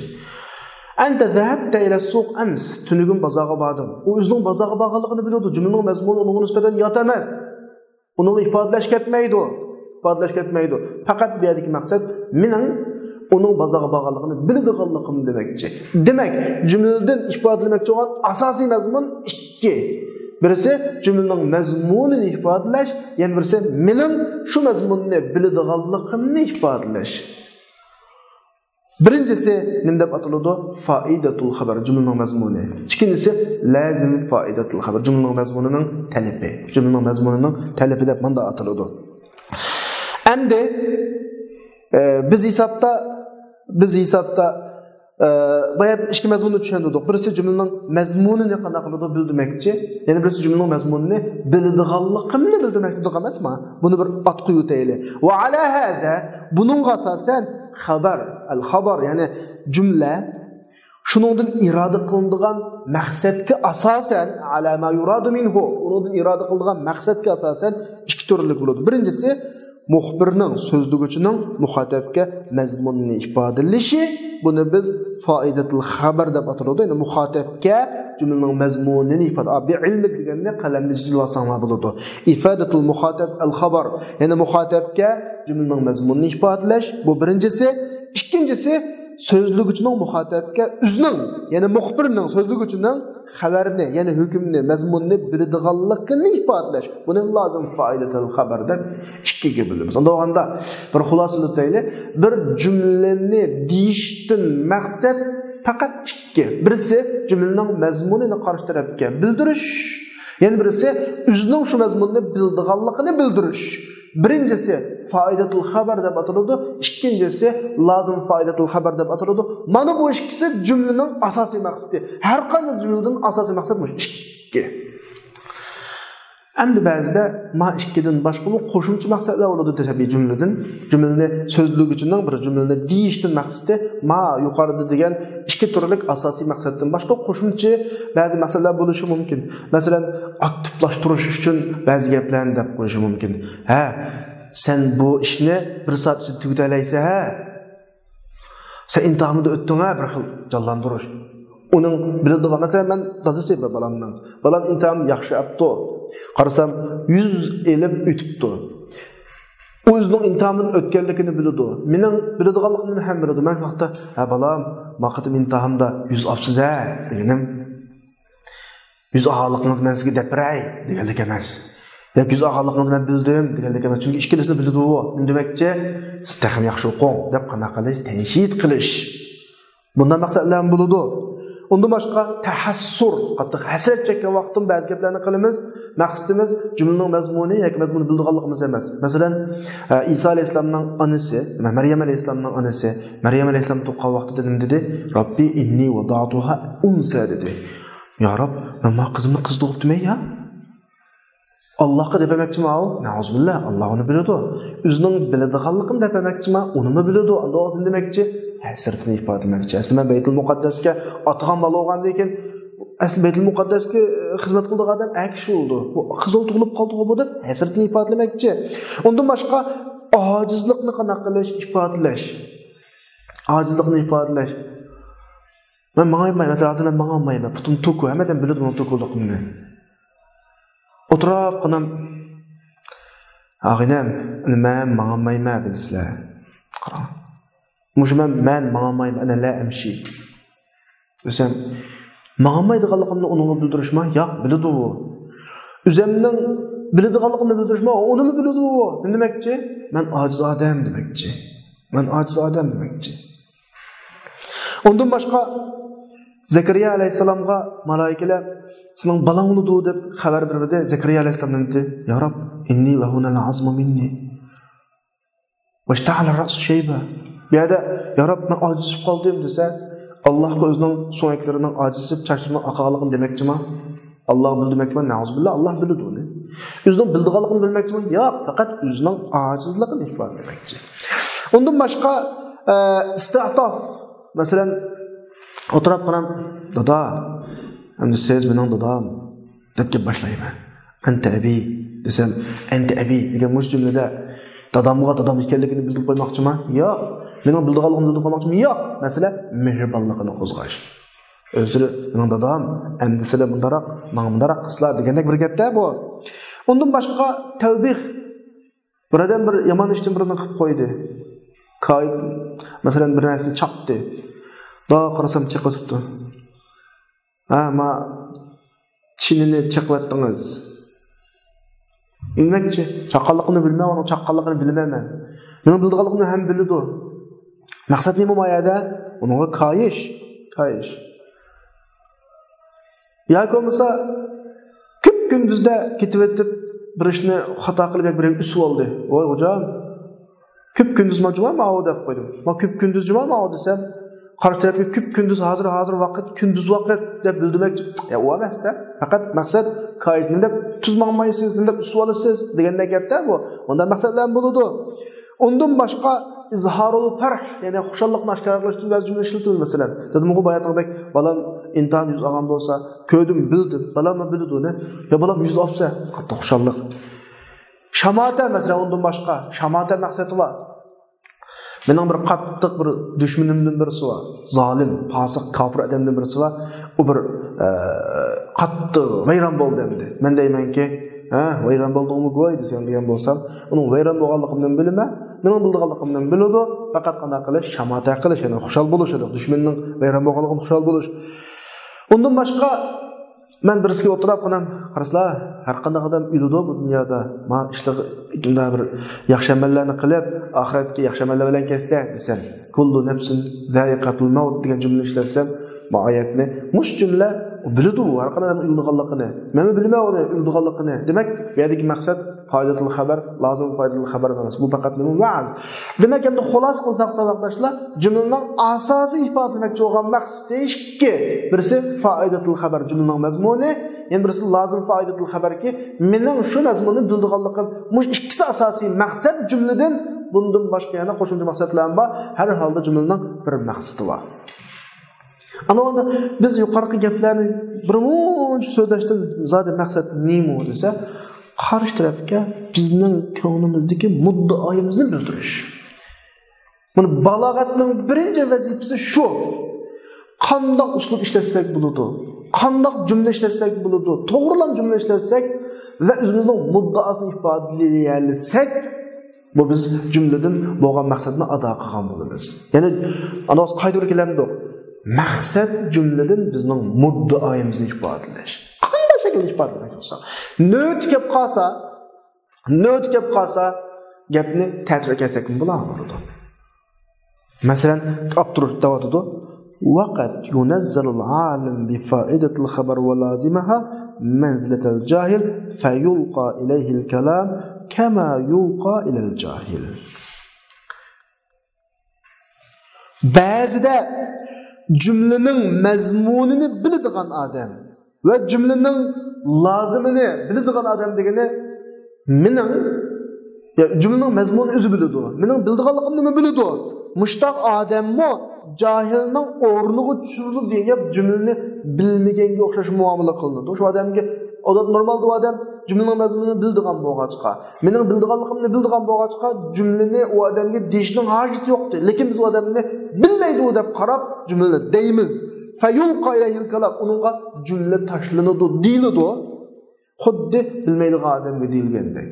ئەنتە زەھەبتە ئىلە سۇق ئەمس. تۈنۈگۈن بازارغا باردىڭ. ئۇ ئۆزىنىڭ بازارغا بارغانلىقىنى بىلىدۇ. جۈملىنىڭ مەزمۇنى ئۇنىڭغا نىسبەتەن يات ئەمەس. ئۇنىڭغا ئىپادىلەش كەتمەيدۇ. ئىپادىلەش كەتمەيدۇ. پەقەت بۇ يەردىكى مەقسەت مېنىڭ ئۇنىڭ بازارغا بارغانلىقىنى بىلىدىغانلىقىم دېمەكچى. دېمەك، جۈملىدىن ئىپادىلىمەكچى بولغان ئاساسىي مەزمۇن ئىككى. بىرسى، جۈملىنىڭ مەزمۇنىنى ئىپادىلەش، يەنە بىرسى، مېنىڭ شۇ مەزمۇننى بىلىدىغانلىقىمنى ئىپادىلەش. بىرىنچىسى نېمە دەپ ئاتىلىدۇ؟ فائىدەتۇل خەبەر، جۈملىنىڭ مەزمۇنى. ئىككىنچىسى لازىم فائىدەتۇل خەبەر، جۈملىنىڭ مەزمۇنىنىڭ تەلىپى. جۈملىنىڭ مەزمۇنىنىڭ تەلىپى دەپ مۇنداق ئاتىلىدۇ. ئەمدى، ئە، بىز ھېسابتا، بىز ھېسابتا، ئە، بايا ئىككى مەزمۇننى چۈشەندۈردۇق. بىرسى جۈملىنىڭ مەزمۇنىنى قانداق قىلىدۇ بىلدۈرمەكچى، يەنە بىرسى جۈملىنىڭ مەزمۇنىنى بىلىدىغانلىقىمنى بىلدۈرمەكچى ئەمەسمۇ؟ بۇنى بىر ئاتقا يۆتەيلى. ۋە ئەلا ھازا، بۇنىڭغا ئاساسەن خەبەر، ئەل خەبەر، يەنى جۈملە، شۇنىڭدىن ئىرادە قىلىنىدىغان مەقسەتكە ئاساسەن، ئەلا ما يۇرادۇ مىنھۇ، ئۇنىڭدىن ئىرادە قىلىنىدىغان مەقسەتكە ئاساسەن ئىككى تۈرلۈك بولىدۇ. بىرىنچىسى، مۇخبىرنىڭ، سۆزلىگۈچىنىڭ مۇخاتەپكە مەزمۇننى ئىپادىلىشى، بۇنى بىز فائىدەتۇل خەبەر دەپ ئاتىلىدۇ. يەنى مۇخاتەپكە جۈملىنىڭ مەزمۇنىنى ئىپادە، بى ئىلمىك دېگەننى قەلەمدە جىلۋاساڭلار بولىدۇ. ئىفادەتۇل مۇخاتەب ئەل خەبەر، يەنى مۇخاتەپكە جۈملىنىڭ مەزمۇنىنى ئىپادىلەش، بۇ بىرىنچىسى. ئىككىنچىسى، سۆزلىگۈچىنىڭ مۇخاتەپكە ئۆزىنىڭ، يەنى مۇخبىرنىڭ، سۆزلىگۈچىنىڭ خەۋەرنى، يەنى ھۆكۈمنى، مەزمۇننى بىلىدىغانلىقىنى ئىپادىلەش. بۇنى لازىم فائىدەتۇل خەبەر دەپ ئىككىگە بۆلىمىز. ئۇنداق بولغاندا بىر خۇلاسىلىتەيلى، بىر جۈملىنى دېيىشتىن مەقسەت پەقەت ئىككى. بىرسى جۈملىنىڭ مەزمۇنىنى قارشى تەرەپكە بىلدۈرۈش، يەنە بىرسى ئۆزىنىڭ شۇ مەزمۇننى بىلىدىغانلىقىنى بىلدۈرۈش. بىرىنچىسى فائىدەتۇل خەبەر دەپ ئاتىلىدۇ، ئىككىنچىسى لازىم فائىدەتۇل خەبەر دەپ ئاتىلىدۇ. مانا بۇ ئىككىسى جۈملىنىڭ ئاساسىي مەقسىتى. ھەر قانداق جۈملىدىن ئاساسىي مەقسەت مۇشۇ ئىككى. ئەمدى بەزىدە ما ئىككىدىن باشقىمۇ قوشۇمچە مەقسەتلەر بولىدۇ دېسە، بىر جۈملىدىن، جۈملىنى سۆزلىگۈچىنىڭ بىر جۈملىنى دېيىشتىن مەقسىتى ما يۇقىرىدا دېگەن ئىككى تۈرلۈك ئاساسىي مەقسەتتىن باشقا قوشۇمچە بەزى مەقسەتلەر بولۇشى مۇمكىن. مەسىلەن، ئاكتىپلاشتۇرۇش ئۈچۈن بەزى گەپلەرنى دەپ قويۇشى مۇمكىن. ھە، سەن بۇ ئىشنى بىر سائەت ئىچىدە تۈگىتەلەيسەن، ھە؟ سەن ئىمتىھاندا ئۆتتۈڭ، ھە، بىر خىل جانلاندۇرۇش. ئۇنىڭ بىلىدىغان، مەسىلەن، مەن دادىسى بىر بالامنىڭ. بالام ئىمتىھان ياخشى ئاپتۇ. قارىسام، يۈز ئېلىپ ئۆتۈپتۇ. ئۇ ئۆزىنىڭ ئىمتىھاندىن ئۆتكەنلىكىنى بىلىدۇ. مېنىڭ بىلىدىغانلىقىمنى ھەم بىلىدۇ. مەن شۇ ۋاقىتتا، ھە، بالام، ما قېتىم ئىمتىھاندا يۈز ئاپسىز، ھە، دېگىنىم. يۈز ئالغانلىقىڭىز مەن سىزگە دەپ بېرەي دېگەنلىك ئەمەس. ياكى يۈز ئالغانلىقىڭىزنى مەن بىلدىم دېگەنلىك ئەمەس. چۈنكى ئىككىلىسىنى بىلىدۇ. نېمە دېمەكچى؟ سىز تېخىمۇ ياخشى ئوقۇڭ دەپ قانداق قىلىش؟ تەنشىد قىلىش. بۇنداق مەقسەتلەرمۇ بولىدۇ. ئۇندىن باشقا تەھەسسۇر، قاتتىق ھەسرەت چەككەن ۋاقىتتىمۇ بەزى گەپلەرنى قىلىمىز. مەقسىتىمىز جۈملىنىڭ مەزمۇنى ياكى مەزمۇنى بىلىدىغانلىقىمىز ئەمەس. مەسىلەن، ئە، ئىسا ئەلەيھىسسالامنىڭ ئانىسى، مەريەم ئەلەيھىسسالامنىڭ ئانىسى، مەريەم ئەلەيھىسسالام تۇغقان ۋاقتىدا نېمە دېدى؟ رەببى ئىننى ۋەدەئتۇھا ئۇنسا دېدى. يا رەب، مەن ما قىزىمنى قىز تۇغۇپتىمەن يا. ئاللاھقا دەپ بەرمەكچىما ئۇ؟ نەئۇزۇبىللا، ئاللا ئۇنى بىلىدۇ. ئۆزىنىڭ بىلىدىغانلىقىنى دەپ بەرمەكچىما، ئۇنىمۇ بىلىدۇ. ئاندىن نېمە دېمەكچى؟ ھەسرىتىنى ئىپادىلىمەكچى. ئەسلى مەن بەيتۇل مۇقەددەسكە ئاتىغان بالا بولغاندىن كېيىن، ئەسلى بەيتۇل مۇقەددەسكە خىزمەت قىلىدىغان ئادەم ئەكىشى بولىدۇ. بۇ قىز ئوغۇل تۇغۇلۇپ قالدىغۇ بۇ دەپ ھەسرىتىنى ئىپادىلىمەكچى. ئۇندىن باشقا ئاجىزلىقنى قانداق قىلىش؟ ئىپادىلەش. ئاجىزلىقنى ئىپادىلەش. مەن ماڭايمەن، مەسىلەن، ھازىر مەن ماڭالمايمەن. پۇتۇم توكۇ، ھەممە ئادەم بىلىدۇ مېنىڭ توكۇلۇقۇمنى. ئولتۇراپقىنام، ئاغىنەم، مەن ماڭالمايمەن، بىلىسىلەر. قاراڭ. مۇشۇ مەن، مەن ماڭالمايمەن، ئەنە لا ئەمشى. دېسەم، ماڭالمايدىغانلىقىمنى ئۇنىڭغا بىلدۈرۈشمۇ؟ ياق، بىلىدۇ ئۇ. ئۆزەمنىڭ بىلىدىغانلىقىمنى بىلدۈرۈشمۇ؟ ئۇنىمۇ بىلىدۇ ئۇ. نېمە دېمەكچى؟ مەن ئاجىز ئادەم دېمەكچى. مەن ئاجىز ئادەم دېمەكچى. ئۇندىن باشقا، زەكەرىيا ئەلەيھىسسالامغا مالايىكىلەر، سېنىڭ بالاڭ بولىدۇ دەپ خەۋەر بېرىۋىدى. زەكەرىيا ئەلەيھىسسالام نېمە دېدى؟ يا رەب، ئىننى ۋەھۇنەل ئەزمۇ مىننى. ۋەشتەئەلە رەئسۇ شەيبە. بۇ يەردە، يا رەب، مەن ئاجىزلىشىپ قالدىم دېسە، ئاللاھقا ئۆزىنىڭ سۆڭەكلىرىنىڭ ئاجىزلىشىپ، چاچلىرىنىڭ ئاققانلىقىنى دېمەكچىما؟ ئاللاھقا بىلدۈرمەكچىما؟ نەئۇزۇبىللا، ئاللاھ بىلىدۇ ئۇنى. ئۆزىنىڭ بىلىدىغانلىقىنى بىلمەكچىما؟ ياق، پەقەت ئۆزىنىڭ ئاجىزلىقىنى ئىپادىلىمەكچى. ئۇندىن باشقا، ئە، ئىستىئتاف. مەسىلەن، ئولتۇراپقىنام، دادا، ئەمدى سىز مېنىڭ دادام. دەپ گەپ باشلايمەن. ئەنتە ئەبى دېسەم، ئەنتە ئەبى دېگەن مۇشۇ جۈملىدە دادامغا دادام ئىكەنلىكىنى بىلدۈرۈپ قويماقچىما؟ ياق. مېنىڭ بىلىدىغانلىقىمنى بىلدۈرۈپ قويماقچىما؟ ياق. مەسىلە مېھرىبانلىقىنى قوزغاش. ئۆزلىرى مېنىڭ دادام، ئەمدى سىلەر مۇنداراق، ماڭا مۇنداراق قىلسىلا دېگەندەك بىر گەپتە بۇ. ئۇندىن باشقا تەۋبىھ. بىر ئادەم بىر يامان ئىشتىن بىرنى قىلىپ قويدى. كايىپ، مەسىلەن، بىر نەرسىنى چاقتى. داۋا قارىسام چېقىۋېتىپتۇ. ھە، ما چىنىنى چېقىۋەتتىڭىز. دېمەكچى، چاققانلىقىنى بىلمەي، ئۇنىڭ چاققانلىقىنى بىلمەيمەن. مېنىڭ بىلىدىغانلىقىمنى ھەم بىلىدۇ. مەقسەت نېمە بۇ يەردە؟ ئۇنىڭغا كايىش، كايىش. ياكى بولمىسا، كۈپ كۈندۈزدە كېتىۋېتىپ، بىر ئىشنى خاتا قىلىپ ياكى بىرەيگە ئۈسۈۋالدى. ۋاي خوجام، كۈپكۈندۈز ما جۇما ماۋۇ دەپ قويدۇم. ما كۈپكۈندۈز جۇما ماۋۇ دېسەم، قارشى تەرەپكە كۈپكۈندۈز، ھازىر، ھازىر ۋاقىت، كۈندۈز ۋاقىت دەپ بىلدۈرمەكچى. يا، ئۇ ئەمەس-دە. پەقەت مەقسەت كايىت نېمە دەپ تۈز ماڭمايسىز، نېمە دەپ ئۈسۈپ ئالىسىز دېگەندەك گەپتە بۇ. ئۇنداق مەقسەتلەر ھەم بولىدۇ. ئۇندىن باشقا ئىزھارۇل فەرھ، يەنى خۇشاللىقنى ئاشكارا قىلىش ئۈچۈن بەزى جۈملە ئىشلىتىمىز، مەسىلەن. دېدىمغۇ باياتىنىڭدەك، بالام ئىمتىھان يۈز ئالغان بولسا، كۆردۈم، بىلدىم، بالام بىلىدۇ ئۇنى. يا بالام يۈز ئاپسە، قاتتىق خۇشاللىق. شاماتە، مەسىلەن، ئۇندىن باشقا شاماتە مەقسىتى بار. مېنىڭ بىر قاتتىق بىر دۈشمىنىمدىن بىرسى بار. زالىم، پاسىق، كاپىر ئادەمدىن بىرسى بار. ئۇ بىر، ئە، قاتتىق ۋەيران بولدى ئەمدى. مەن دەيمەنكى، ھە، ۋەيران بولدۇڭمۇ گۇي دېسەم دېگەن بولسام، ئۇنىڭ ۋەيران بولغانلىقىمدىن بىلىمەن، مېنىڭ بىلىدىغانلىقىمدىن بىلىدۇ. پەقەت قانداق قىلىش؟ شاماتە قىلىش، يەنى خۇشال بولۇش، يەنى دۈشمىنىنىڭ ۋەيران بولغانلىقىدىن خۇشال بولۇش. ئۇندىن باشقا، مەن بىرسىگە ئولتۇراپ قاراپ، قارىسىلا، ھەر قانداق ئادەم ئۆلىدۇ بۇ دۇنيادا. ما ئىشلىق، بۇنداق بىر ياخشى ئەمەللەرنى قىلىپ، ئاخىرەتكە ياخشى ئەمەللەر بىلەن كەتسە دېسەم، كۇللۇ نەفسىن زائىقەتۇل مەۋت دېگەن جۈملىنى ئىشلەتسەم، بۇ ئايەتنى، مۇشۇ جۈملە، ئۇ بىلىدۇ، ھەر قانداق ئادەم ئۆلىدىغانلىقىنى. مەنمۇ بىلىمەن ئۇنى ئۆلىدىغانلىقىنى. دېمەك، بۇ يەردىكى مەقسەت پائىدەتۇل خەبەر، لازىم پائىدەتۇل خەبەر ئەمەس. بۇ پەقەت نېمە؟ ۋەز. دېمەك، ئەمدى خۇلاسە قىلساق، ساۋاقداشلار، جۈملىنىڭ ئاساسىي ئىپادىلىمەكچى بولغان مەقسىتى ئىككى. بىرسى پائىدەتۇل خەبەر، جۈملىنىڭ مەزمۇنى، يەنە بىرسى لازىم پائىدەتۇل خەبەركى، مېنىڭ شۇ مەزمۇننى بىلىدىغانلىقىم. مۇشۇ ئىككىسى ئاساسىي مەقسەت جۈملىدىن، بۇندىن باشقا يەنە قوشۇمچە مەقسەتلەرمۇ بار. ھەر ھالدا جۈملىنىڭ بىر مەقسىتى بار. ئەمما ئۇندا بىز يۇقىرىقى گەپلەرنى بىر مۇنچە سۆزلەشتىن زادى مەقسەت نېمە دېسە، قارشى تەرەپكە بىزنىڭ كۆڭلىمىزدىكى مۇددىئايىمىزنى بىلدۈرۈش. مانا بالاغەتنىڭ بىرىنچى ۋەزىپىسى شۇ. قانداق ئۇسلۇب ئىشلەتسەك بولىدۇ؟ قانداق جۈملە ئىشلەتسەك بولىدۇ؟ توغرىلام جۈملە ئىشلەتسەك ۋە ئۆزىمىزنىڭ مۇددىئاسىنى ئىپادىلىيەلىسەك، بۇ بىز جۈملىدىن بولغان مەقسەتنى ئادا قىلغان بولىمىز. يەنى، ئانا قايتا بىر كېلەمدۇق. مەقسەت جۈملىدىن بىزنىڭ مۇددىئايىمىزنى ئىپادىلەش. قانداق شەكىلدە ئىپادىلىمەك بولسا، نۆۋىتى كەپ قالسا، نۆۋىتى كەپ قالسا، گەپنى تەتۈر ئەكەلسەكمۇ بولىدۇ. مەسىلەن، ئاپتور دەۋاتىدۇ، وقد ينزل العالم بفائدة الخبر ولازمها منزلة الجاهل فيلقى إليه الكلام كما يلقى إلى الجاهل. بەزىدە جۈملىنىڭ مەزمۇنىنى بىلىدىغان ئادەم ۋە جۈملىنىڭ لازىمىنى بىلىدىغان ئادەم دېگىنى مېنىڭ، يا، جۈملىنىڭ مەزمۇنىنى ئۆزى بىلىدۇ. مېنىڭ بىلىدىغانلىقىمنىمۇ بىلىدۇ. مۇشتاق ئادەممۇ جاھىلنىڭ ئورنىغا چۈشۈرۈلۈپ دېگەن گەپ جۈملىنى بىلمىگەنگە ئوخشاش مۇئامىلە قىلىنىدۇ. شۇ ئادەمگە، ئادەتتە نورمالدا ئۇ ئادەم جۈملىنىڭ مەزمۇنىنى بىلىدىغان بولغاچقا، مېنىڭ بىلىدىغانلىقىمنى بىلىدىغان بولغاچقا، جۈملىنى ئۇ ئادەمگە دېيىشنىڭ ھاجىتى يوقتى. لېكىن بىز ئۇ ئادەمنى بىلمەيدۇ دەپ قاراپ جۈملىنى دەيمىز. فيلقى إليه الكلام، ئۇنىڭغا جۈملە تاشلىنىدۇ، دېيىلىدۇ. خۇددى بىلمەيدىغان ئادەمگە دېيىلگەندەك.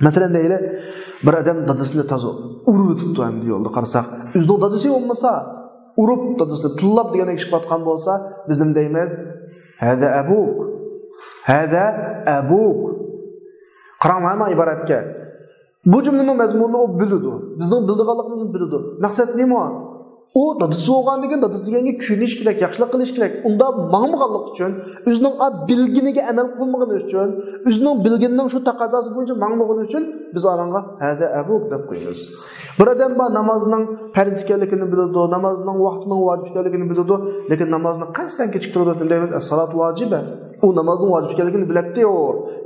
مەسىلەن، دەيلى، بىر ئادەم دادىسىنى تازا ئۇرۇۋېتىپتۇ، ئەمدى يولدا قارىساق. ئۆزىنىڭ دادىسى بولمىسا، ئۇرۇپ، دادىسىنى تىللاپ دېگەندەك ئىش قىلىۋاتقان بولسا، بىز نېمە دەيمىز؟ هذا أبوك. هذا أبوك. قاراڭلار مانا ئىبارەتكە. بۇ جۈملىنىڭ مەزمۇنىنى ئۇ بىلىدۇ. بىزنىڭ بىلىدىغانلىقىمىزنى بىلىدۇ. مەقسەت نېمە؟ ئۇ دادىسى بولغاندىن كېيىن دادىسى دېگەنگە كۆنۈش كېرەك، ياخشىلىق قىلىش كېرەك. ئۇنداق ماڭمىغانلىقى ئۈچۈن، ئۆزىنىڭ ئا بىلگىنىگە ئەمەل قىلمىغىنى ئۈچۈن، ئۆزىنىڭ بىلگىنىنىڭ شۇ تەقەززاسى بويىچە ماڭمىغىنى ئۈچۈن بىز ئانىڭغا هذا أبوك دەپ قويىمىز. بىر ئادەم بار، نامازنىڭ پەرز ئىكەنلىكىنى بىلىدۇ، نامازنىڭ ۋاقتىنىڭ ۋاجىپ ئىكەنلىكىنى بىلىدۇ، لېكىن نامازنى قەستەن كېچىكتۈرىدۇ. نېمە دەيمىز؟ الصلاة واجبة. ئۇ نامازنىڭ ۋاجىپ ئىكەنلىكىنى بىلەتتى ئۇ.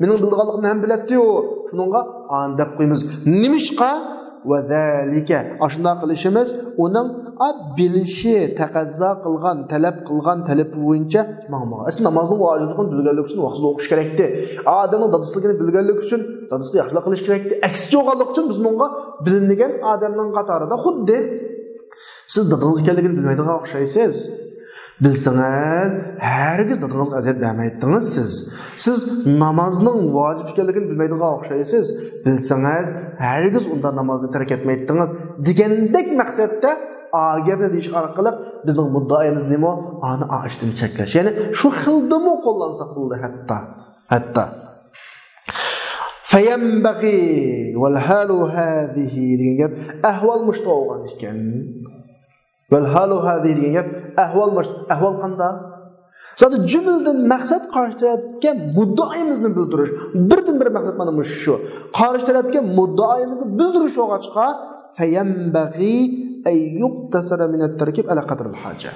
مېنىڭ بىلىدىغانلىقىمنى ھەم بىلەتتى ئۇ. شۇنىڭغا ئانى دەپ قويىمىز. نېمىشقا؟ وذلك. ئاشۇنداق قىلىشىمىز ئۇنىڭ، ئا، بىلىشى، تەقەززا قىلغان، تەلەپ قىلغان تەلىپى بويىچە ماڭمىغان. ئەسلى نامازنىڭ ۋاجىپلىقىنى بىلگەنلىكى ئۈچۈن ۋاقتىدا ئوقۇش كېرەكتى. ئادەمنىڭ دادىسىلىكىنى بىلگەنلىكى ئۈچۈن دادىسىغا ياخشىلىق قىلىش كېرەكتى. ئەكسىچە بولغانلىقى ئۈچۈن بىز ئۇنىڭغا بىلمىگەن ئادەمنىڭ قاتارىدا خۇددى سىز دادىڭىز ئىكەنلىكىنى بىلمەيدىغان ئوخشايسىز. بىلسىڭىز، ھەرگىز دادىڭىزغا ئەزىيەت بەرمەيتتىڭىز سىز. سىز نامازنىڭ ۋاجىپ ئىكەنلىكىنى بىلمەيدىغان ئوخشايسىز. بىلسىڭىز، ھەرگىز ئۇنداق نامازنى تەرك ئەتمەيتتىڭىز، دېگەندەك مەقسەتتە ئا گەپنى دېيىش ئارقىلىق بىزنىڭ مۇددىئايىمىز نېمە؟ ئانى ئا ئىشتىن چەكلەش. يەنى شۇ خىلدىمۇ قوللانساق بولىدۇ ھەتتا. ھەتتا. فينبغي والحال هذه دېگەن گەپ ئەھۋال مۇشۇنداق بولغان ئىكەن. والحال هذه دېگەن گەپ ئەھۋال مۇشۇ. ئەھۋال قانداق؟ زادى جۈملىدىن مەقسەت قارشى تەرەپكە مۇددىئايىمىزنى بىلدۈرۈش. بىردىن بىر مەقسەت مانا مۇشۇ شۇ. قارشى تەرەپكە مۇددىئايىمىزنى بىلدۈرۈش بولغاچقا، فينبغي أن يقتصر من التركيب على قدر الحاجة.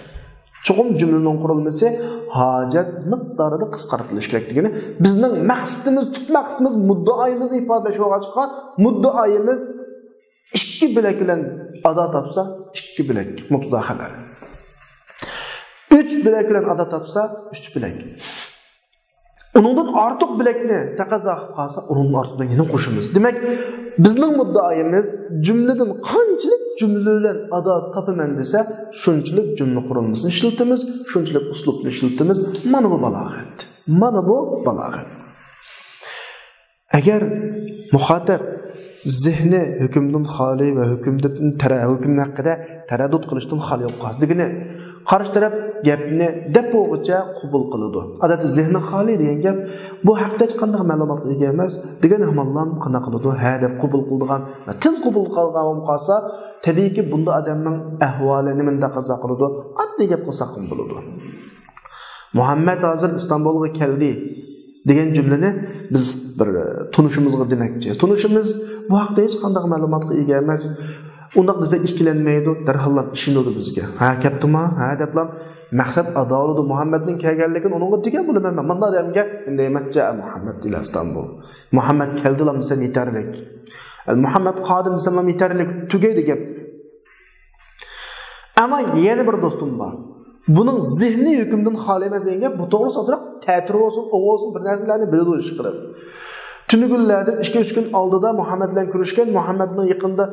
چوقۇم جۈملىنىڭ قۇرۇلمىسى ھاجەت مىقدارىدا قىسقارتىلىشى كېرەك دېگىنى، بىزنىڭ مەقسىتىمىز، تۈپ مەقسىتىمىز مۇددىئايىمىزنى ئىپادىلەش بولغاچقا، مۇددىئايىمىز ئىككى بۆلەك بىلەن ئادا تاپسا، ئىككى بۆلەك مۇبتەدا خەۋەر. ئۈچ بۆلەك بىلەن ئادا تاپسا، ئۈچ بۆلەك. ئۇنىڭدىن ئارتۇق بۆلەكنى تەقەززا قىلىپ قالسا، ئۇنىڭدىن ئارتۇق بۆلەكنى يەنە قوشىمىز. دېمەك، بىزنىڭ مۇددىئايىمىز جۈملىدىن قانچىلىك جۈملە بىلەن ئادا تاپىمەن دېسە، شۇنچىلىك جۈملە قۇرۇلمىسىنى ئىشلىتىمىز، شۇنچىلىك ئۇسلۇبنى ئىشلىتىمىز. مانا بۇ بالاغەت. مانا بۇ بالاغەت. ئەگەر مۇخاتەب زېھنى ھۆكۈمدىن خالىي ۋە ھۆكۈمدىن تەرە-، ھۆكۈم ھەققىدە تەرەددۇت قىلىشتىن خالىي بولۇپ قالسا، دېگىنى قارشى تەرەپ گەپنى دەپ بولغۇچە قوبۇل قىلىدۇ. ئادەتتە زېھنى خالىي دېگەن گەپ، بۇ ھەقتە ھېچقانداق مەلۇماتقا ئىگە ئەمەس دېگەن ھامانلام قانداق قىلىدۇ؟ ھە دەپ قوبۇل قىلىدىغان، تېز قوبۇل قىلىدىغان بولۇپ قالسا، تەبىئىيكى بۇنداق ئادەمنىڭ ئەھۋالى نېمىنى تەقەززا قىلىدۇ؟ ئاددىي گەپ قىلساقمۇ بولىدۇ. مۇھەممەد ھازىر ئىستانبۇلغا كەلدى دېگەن جۈملىنى بىز بىر، ئە، تونۇشىمىزغا دېمەكچى. تونۇشىمىز بۇ ھەقتە ھېچقانداق مەلۇماتقا ئىگە ئەمەس. ئۇنداق دېسەك ئىككىلەنمەيدۇ، دەرھاللا ئىشىنىدۇ بىزگە. ھە، كەپتۇما؟ ھە دەپلا مەقسەت ئادا بولىدۇ. مۇھەممەدنىڭ كەلگەنلىكىنى ئۇنىڭغا دېگەن بولىمەن مەن. مۇنداق دېگەن گەپ، ئەمدى دېمەكچى، مۇھەممەد ئىلە ئىستانبۇل. مۇھەممەد كەلدىلا دېسەم يېتەرلىك. مۇھەممەد قادىم دېسەملا يېتەرلىك. تۈگەيدۇ گەپ. ئەمما يەنە بىر دوستۇم بار. بۇنىڭ زېھنى ھۆكۈمدىن خالىي ئەمەس دېگەن گەپ، بۇ توغرىسى ئازراق تەتۈر بولسۇن، ئوڭ بولسۇن، بىر نەرسىلەرنى بىلىدۇ ئىشقىلىپ. تۈنۈگۈنلەردىن ئىككى-ئۈچ كۈن ئالدىدا مۇھەممەد بىلەن كۆرۈشكەن، مۇھەممەدنىڭ يېقىندا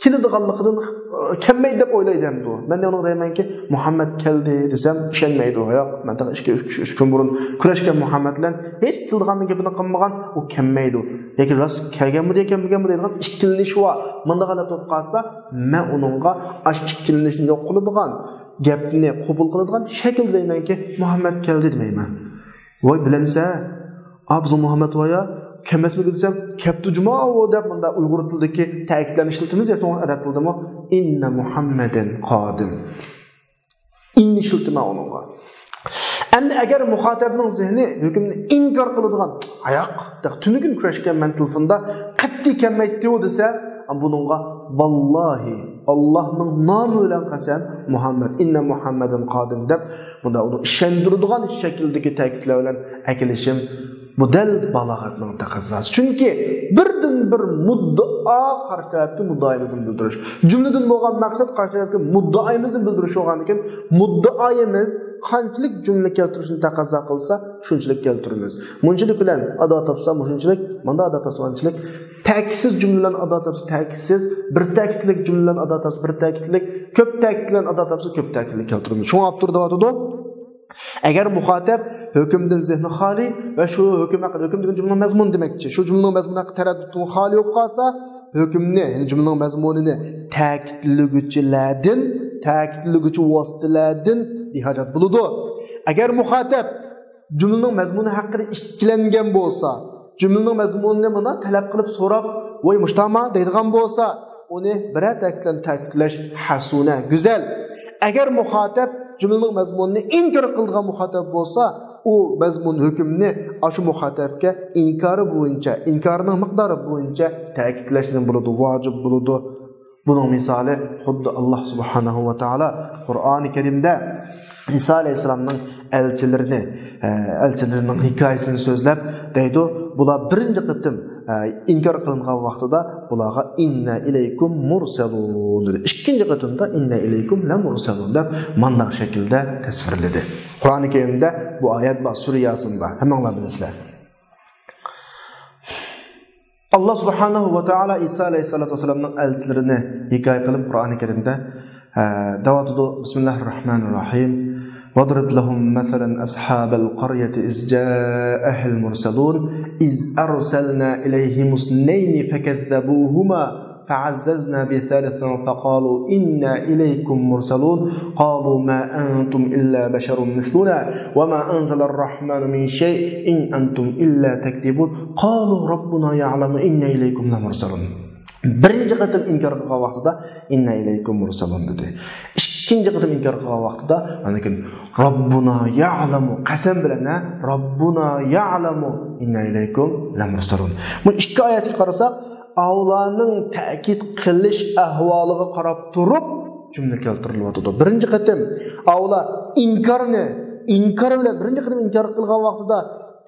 كېلىدىغانلىقىدىن، ئە، كەلمەيدۇ دەپ ئويلايدۇ ئەمدى ئۇ. مەن دە ئۇنىڭغا دەيمەنكى، مۇھەممەد كەلدى دېسەم ئىشەنمەيدۇ. ياق، مەن تېخى ئىككى، ئۈچ، ئۈچ كۈن بۇرۇن كۆرۈشكەن مۇھەممەد بىلەن، ھېچ كېلىدىغاننىڭ گېپىنى قىلمىغان، ئۇ كەلمەيدۇ. ياكى راست كەلگەنمۇ دېگەن، كەلمىگەنمۇ دەيدىغان ئىككىلىنىش بار. مۇنداق ھالەت بولۇپ قالسا، مەن ئۇنىڭغا ئاشۇ ئىككىلىنىشنى يوق قىلىدىغان، گەپنى قوبۇل قىلىدىغان شەكىلدە دەيمەنكى، مۇھەممەد كەلدى دېمەيمەن. ۋاي، بىلەمسەن؟ ئا، بىزنىڭ مۇھەممەد ۋايا، كەلمەسمىدى دېسەم، كەپتۇ جۇما ئۇ دەپ، مۇنداق ئۇيغۇر تىلىدىكى تەكىتلەرنى ئىشلىتىمىز، يا ئەرەب تىلىدىمۇ؟ ئىننە مۇھەممەدەن قادىم. ئىننى ئىشلىتىمەن ئۇنىڭغا. ئەمدى ئەگەر مۇخاتەبنىڭ زېھنى ھۆكۈمنى ئىنكار قىلىدىغان، ئاياق، تېخى تۈنۈگۈن كۆرۈشكەن مەن تېلېفوندا، قەتئىي كەلمەيتتى ئۇ دېسە، بۇنىڭغا ۋاللاھى، ئاللاھنىڭ نامى بىلەن قەسەم، مۇھەممەد، ئىننە مۇھەممەدەن قادىم دەپ، بۇندا ئۇنى ئىشەندۈرىدىغان شەكىلدىكى تەكىتلەر بىلەن ئەكېلىشىم، بۇ دەل بالاغەتنىڭ تەقەززاسى. چۈنكى بىردىنبىر مۇددىئا قارشى تەرەپكە مۇددىئايىمىزنى بىلدۈرۈش. جۈملىدىن بولغان مەقسەت قارشى تەرەپكە مۇددىئايىمىزنى بىلدۈرۈش بولغاندىكىن، مۇددىئايىمىز قانچىلىك جۈملە كەلتۈرۈشنى تەقەززا قىلسا، شۇنچىلىك كەلتۈرىمىز. مۇنچىلىك بىلەن ئادا تاپسا، مۇشۇنچىلىك، ماندا ئادا تاپسا، مانچىلىك. تەكىتسىز جۈملە بىلەن ئادا تاپسا، تەكىتسىز، بىر تەكىتلىك جۈملە بىلەن ئادا تاپسا، بىر تەكىتلىك، كۆپ تەكىت بىلەن ئادا تاپسا، كۆپ تەكىتلىك كەلتۈرىمىز. شۇڭا ئاپتور دەۋاتىدۇ. ئەگەر مۇخاتەب ھۆكۈمدىن زېھنى خالىي ۋە شۇ ھۆكۈم ھەققىدە، ھۆكۈم دېگەن جۈملىنىڭ مەزمۇنى دېمەكچى. شۇ جۈملىنىڭ مەزمۇنى ھەققىدە تەرەددۇتتىن خالىي بولۇپ قالسا، ھۆكۈمنى، يەنى جۈملىنىڭ مەزمۇنىنى تەكىتلىگۈچىلەردىن، تەكىتلىگۈچى ۋاسىتىلەردىن بىھاجەت بولىدۇ. ئەگەر مۇخاتەب جۈملىنىڭ مەزمۇنى ھەققىدە ئىككىلەنگەن بولسا، جۈملىنىڭ مەزمۇنىنى مانا تەلەپ قىلىپ سوراپ، ۋاي، مۇشتاما دەيدىغان بولسا، ئۇنى بىرەر تەكىتلەن تەكىتلەش ھەسۇنە، گۈزەل. ئەگەر مۇخاتەب جۈملىنىڭ مەزمۇنىنى ئىنكار قىلىدىغان مۇخاتەب بولسا، ئۇ مەزمۇن ھۆكۈمنى ئاشۇ مۇخاتەبكە ئىنكارى بويىچە، ئىنكارىنىڭ مىقدارى بويىچە تەكىتلەشنى بولىدۇ، ۋاجىپ بولىدۇ. بۇنىڭ مىسالى خۇددى ئاللا سۇبھانەھۇ ۋە تائالا قۇرئانى كەرىمدە ئىسا ئەلەيھىسسالامنىڭ ئەلچىلىرىنى، ئە، ئەلچىلىرىنىڭ ھېكايىسىنى سۆزلەپ دەيدۇ، بۇلار بىرىنچى قېتىم، ئە، ئىنكار قىلىنغان ۋاقتىدا بۇلارغا ئىننا ئىلەيكۇم مۇرسەلۇن دېدى. ئىككىنچى قېتىمدا ئىننا ئىلەيكۇم لەمۇرسەلۇن دەپ مانداق شەكىلدە تەسۋىرلىدى. قۇرئانى كەرىمدە بۇ ئايەت بار، سۈرە ياسىندا، ھەممىڭلار بىلىسىلەر. ئاللا سۇبھانەھۇ ۋە تائالا ئىسا ئەلەيھىسسالاتۇ ۋەسسالامنىڭ ئەلچىلىرىنى ھېكايە قىلىپ قۇرئانى كەرىمدە، ئە، دەۋاتىدۇ. بىسمىللاھىر راھمانىر راھىم. واضرب لهم مثلا أصحاب القرية إذ جاءها المرسلون إذ أرسلنا إليهم اثنين فكذبوهما فعززنا بثالث فقالوا إنا إليكم مرسلون قالوا ما أنتم إلا بشر مثلنا وما أنزل الرحمن من شيء إن أنتم إلا تكذبون قالوا ربنا يعلم إنا إليكم لمرسلون. بىرىنچى قېتىم ئىنكار قىلغان ۋاقتىدا، ئىننا ئىلەيكۇم مۇرسەلۇن دېدى. ئىككىنچى قېتىم ئىنكار قىلغان ۋاقتىدا، ئاندىن كېيىن، رەببۇنا يەئلەمۇ، قەسەم بىلەن، ھە، رەببۇنا يەئلەمۇ، ئىننا ئىلەيكۇم لەمۇرسەلۇن. بۇ ئىككى ئايەتكە قارىساق، ئاۋۇلارنىڭ تەكىت قىلىش ئەھۋالىغا قاراپ تۇرۇپ جۈملە كەلتۈرۈلۈۋاتىدۇ. بىرىنچى قېتىم ئاۋۇلار ئىنكارنى، ئىنكار بىلەن، بىرىنچى قېتىم ئىنكار قىلغان ۋاقتىدا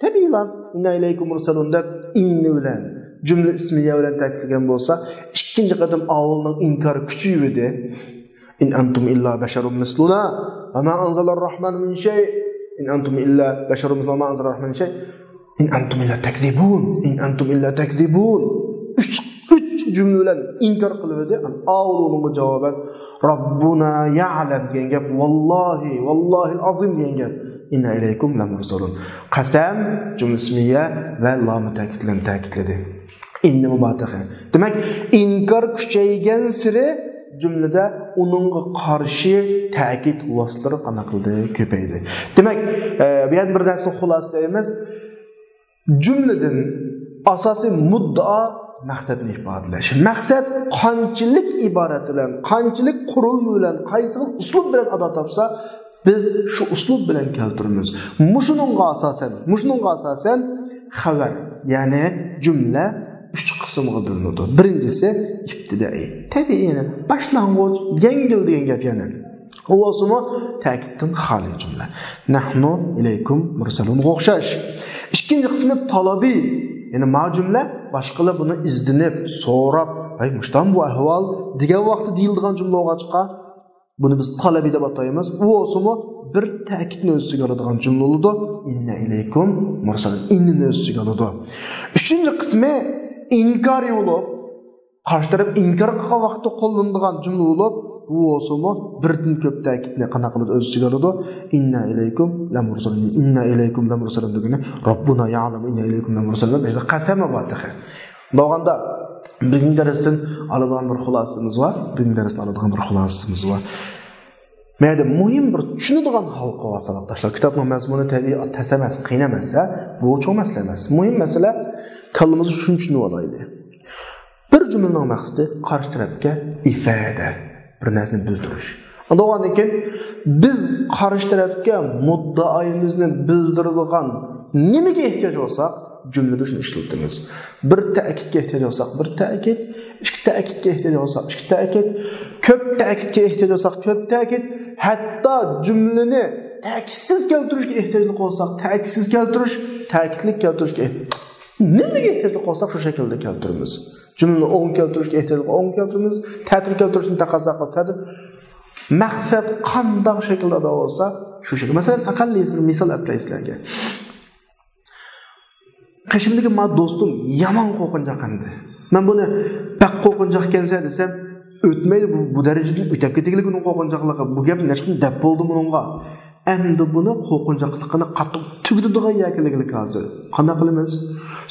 تەبىئىيلا «ئىننا ئىلەيكۇم مۇرسەلۇن» دەپ «ئىننى» بىلەن، جۈملە ئىسمىيە بىلەن تەكىتلىگەن بولسا، ئىككىنچى قېتىم ئاۋۇلنىڭ ئىنكارى كۈچىيىۋىدى. «ئىن ئەنتۇم ئىللا بەشەرۇن مىسلۇنا ۋە ما ئەنزەلەر رەھمانۇ مىن شەي. ئىن ئەنتۇم ئىللا بەشەرۇن مىسلۇنا ۋە ما ئەنزەلەر رەھمانۇ مىن شەي. ئىن ئەنتۇم ئىللا تەكزىبۇن. ئىن ئەنتۇم ئىللا تەكزىبۇن.» ئۈچ، ئۈچ جۈملە بىلەن ئىنكار قىلىۋىدى. ئاۋۇ ئۇنىڭغا جاۋابەن «رەببۇنا يەئلەم» دېگەن گەپ، «ۋاللاھى، ۋاللاھىل ئازىم» دېگەن گەپ، «ئىننا ئىلەيكۇم لەمۇرسەلۇن». قەسەم، جۈملە ئىسمىيە ۋە لامى تەكىت بىلەن تەكىتلىدى. ئىننىمۇ بار تېخى. دېمەك، ئىنكار كۈچەيگەنسېرى جۈملىدە ئۇنىڭغا قارشى تەكىت ۋاسىتىلىرى قانداق قىلدى؟ كۆپەيدى. دېمەك، ئە، بۇ يەردە بىر نەرسىنى خۇلاسىلەيمىز. جۈملىدىن ئاساسىي مۇددىئا مەقسەتنى ئىپادىلەش. مەقسەت قانچىلىك ئىبارەت بىلەن، قانچىلىك قۇرۇلما بىلەن، قايسى خىل ئۇسلۇب بىلەن ئادا تاپسا، بىز شۇ ئۇسلۇب بىلەن كەلتۈرىمىز. مۇشۇنىڭغا ئاساسەن، مۇشۇنىڭغا ئاساسەن خەۋەر، يەنى جۈملە ئۈچ قىسىمغا بۆلۈنىدۇ. بىرىنچىسى ئىپتىدائىي، تەبىئىي، باشلانغۇچ، يەڭگىل دېگەن گەپ يەنى. ئۇ بولسىمۇ تەكىتتىن خالىي جۈملە. نەھنۇ ئىلەيكۇم مۇرسەلۇنغا ئوخشاش. ئىككىنچى قىسمى تالابىي، يەنى ما جۈملە باشقىلار بۇنى ئىزدىنىپ، سوراپ، «ھەي، مۇشتام بۇ ئەھۋال» دېگەن ۋاقىتتا دېيىلىدىغان جۈملە بولغاچقا، بۇنى بىز تالابىي دەپ ئاتايمىز. ئۇ بولسىمۇ بىر تەكىتنى ئۆز ئىچىگە ئالىدىغان جۈملە بولىدۇ. ئىننا ئىلەيكۇم مۇرسەلۇن. ئىننىنى ئۆز ئىچىگە ئالىدۇ. ئۈچىنچى قىسمى ئىنكارىي بولۇپ، قارشى تەرەپ ئىنكار قىلغان ۋاقىتتا قوللىنىدىغان جۈملە بولۇپ، بۇ بولسىمۇ بىردىن كۆپ تەكىتنى قانداق قىلىدۇ؟ ئۆز ئىچىگە ئالىدۇ. ئىننا ئىلەيكۇم لەمۇرسەلۇن. ئىننا ئىلەيكۇم لەمۇرسەلۇن دېگىنى رەببۇنا يەئلەم ئىننا ئىلەيكۇم لەمۇرسەلۇن. بۇ يەردە قەسەم بار تېخى. بولغاندا بۈگۈنكى دەرستىن ئالىدىغان بىر خۇلاسىمىز بار. بۈگۈنكى دەرستىن ئالىدىغان بىر خۇلاسىمىز بار. مەيلى، مۇھىم بىر چۈشىنىدىغان ھالقا بار، ساۋاقداشلار. كىتابنىڭ مەزمۇنى تەبىئىي تەس ئەمەس، قىيىن ئەمەس، ھە؟ بۇ چوڭ مەسىلە ئەمەس. مۇھىم مەسىلە، كاللىمىزدا شۇنى چۈشىنىۋالايلى. بىر جۈملىنىڭ مەقسىتى قارشى تەرەپكە ئىفادە، بىر نەرسىنى بىلدۈرۈش. ئۇنداق بولغاندىن كېيىن بىز قارشى تەرەپكە مۇددىئايىمىزنى بىلدۈرىدىغان نېمىگە ئېھتىياج بولساق، جۈملىدە شۇنى ئىشلىتىمىز. بىر تەكىتكە ئېھتىياج بولساق، بىر تەكىت، ئىككى تەكىتكە ئېھتىياج بولساق، ئىككى تەكىت، كۆپ تەكىتكە ئېھتىياج بولساق، كۆپ تەكىت، ھەتتا جۈملىنى تەكىتسىز كەلتۈرۈشكە ئېھتىياجلىق بولساق، تەكىتسىز كەلتۈرۈش، تەكىتلىك كەلتۈرۈشكە ئېھ-، نېمىگە ئېھتىياجلىق بولساق، شۇ شەكىلدە كەلتۈرىمىز. جۈملىنى ئوڭ كەلتۈرۈشكە ئېھتىياجلىق، ئوڭ كەلتۈرىمىز، تەتۈر كەلتۈرۈشنى تەقەززا قىلسا، تەتۈر. مەقسەت قانداق شەكىلدە ئادا بولسا، شۇ شەكىل. مەسىلەن، ئەقەللىيسى بىر مىسال ئەپ بېرەي سىلەرگە. قېشىمدىكى ما دوستۇم يامان قورقۇنچاق ئەمدى. مەن بۇنى بەك قورقۇنچاق ئىكەنسەن دېسەم، ئۆتمەيدۇ، بۇ، بۇ دەرىجىدىن ئۆتەپ كېتىگلىك ئۇنىڭ قورقۇنچاقلىقى. بۇ گەپنى نەچچە قېتىم دەپ بولدۇم ئۇنىڭغا. ئەمدى بۇنى قورقۇنچاقلىقىنى قاتتىق تۈگىتىدىغان يەرگە كېلىگلىك ھازىر. قانداق قىلىمىز؟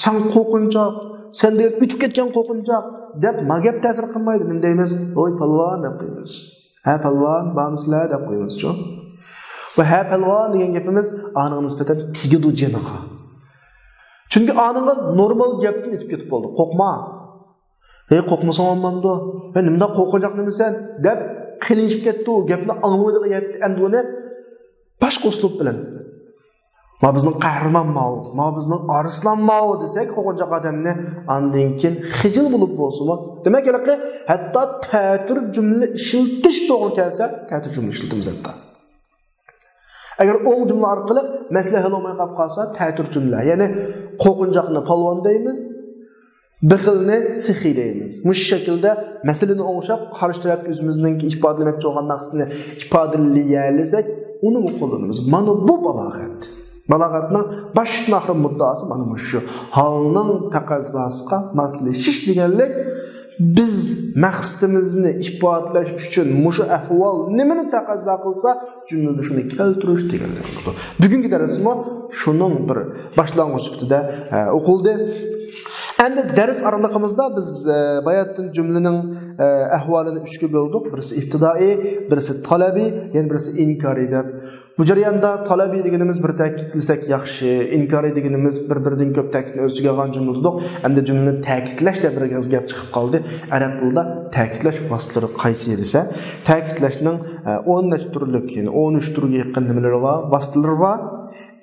سەن قورقۇنچاق، سەن دېگەن ئۆتۈپ كەتكەن قورقۇنچاق دەپ ما گەپ تەسىر قىلمايدۇ. نېمە دەيمىز؟ ۋوي پالۋان دەپ قويىمىز. ھە پالۋان، بارمىسىلەر دەپ قويىمىزچۇ؟ بۇ ھە پالۋان دېگەن گېپىمىز ئانىڭغا نىسبەتەن تېگىدۇ جېنىغا. چۈنكى ئانىڭغا نورمال گەپتىن ئۆتۈپ كېتىپ بولدى. قورقما. ھەي، قورقمىساڭ بولمامدۇ؟ ھەي، نېمىنداق قورقۇنچاق نېمىسەن؟ دەپ قېلىشىپ كەتتى ئۇ گەپنى ئاڭلىمىدىغان گەپ ئەمدى ئۇنى باشقا ئۇسلۇب بىلەن. ما بىزنىڭ قەھرىمان ماۋۇ، ما بىزنىڭ ئارسلان ماۋۇ دېسەك، قورقۇنچاق ئادەمنى ئاندىن كېيىن خىجىل بولۇپ بولسىمۇ، دېمەك، ھېلىقى ھەتتا تەتۈر جۈملە ئىشلىتىش توغرا كەلسە، تەتۈر جۈملە ئىشلىتىمىز ھەتتا. ئەگەر ئوڭ جۈملە ئارقىلىق مەسىلە ھەل بولماي قاپ قالسا، تەتۈر جۈملە، يەنى قورقۇنچاقنى پالۋان دەيمىز، بېخىلنى سېخىي دەيمىز. مۇشۇ شەكىلدە مەسىلىنى ئوڭشاپ، قارشى تەرەپكە ئۆزىمىزنىڭكى ئىپادىلىمەكچى بولغان مەقسىتىنى ئىپادىلىيەلىسەك، ئۇنىمۇ قوللىنىمىز. مانا بۇ بالاغەت. بالاغەتنىڭ باشتىن ئاخىر مۇددىئاسى مانا مۇشۇ. ھالنىڭ تەقەززاسىغا ماسلىشىش دېگەنلىك، بىز مەقسىتىمىزنى ئىپادىلەش ئۈچۈن مۇشۇ ئەھۋال نېمىنى تەقەززا قىلسا، جۈملىدە شۇنى كەلتۈرۈش دېگەنلىك بولىدۇ. بۈگۈنكى دەرسمۇ شۇنىڭ بىر باشلانغۇچ سۈپىتىدە، ئە، ئوقۇلدى. ئەمدى دەرس ئارىلىقىمىزدا بىز، ئە، باياتىن جۈملىنىڭ، ئە، ئەھۋالىنى ئۈچكە بۆلدۇق. بىرسى ئىپتىدائىي، بىرسى تالەبىي، يەنە بىرسى ئىنكارىي دەپ. بۇ جەرياندا تالەبىي دېگىنىمىز بىر تەكىتلىسەك ياخشى، ئىنكارىي دېگىنىمىز بىر-بىرىدىن كۆپ تەكىتنى ئۆز ئىچىگە ئالغان جۈملە دېدۇق. ئەمدى جۈملىنى تەكىتلەش دەپ بىر ئېغىز گەپ چىقىپ قالدى. ئەرەب تىلىدا تەكىتلەش ۋاسىتىلىرى قايسى دېسە، تەكىتلەشنىڭ، ئە، ئون نەچچە تۈرلۈك، يەنى ئون ئۈچ تۈرگە يېقىن نېمىلىرى بار، ۋاسىتىلىرى بار.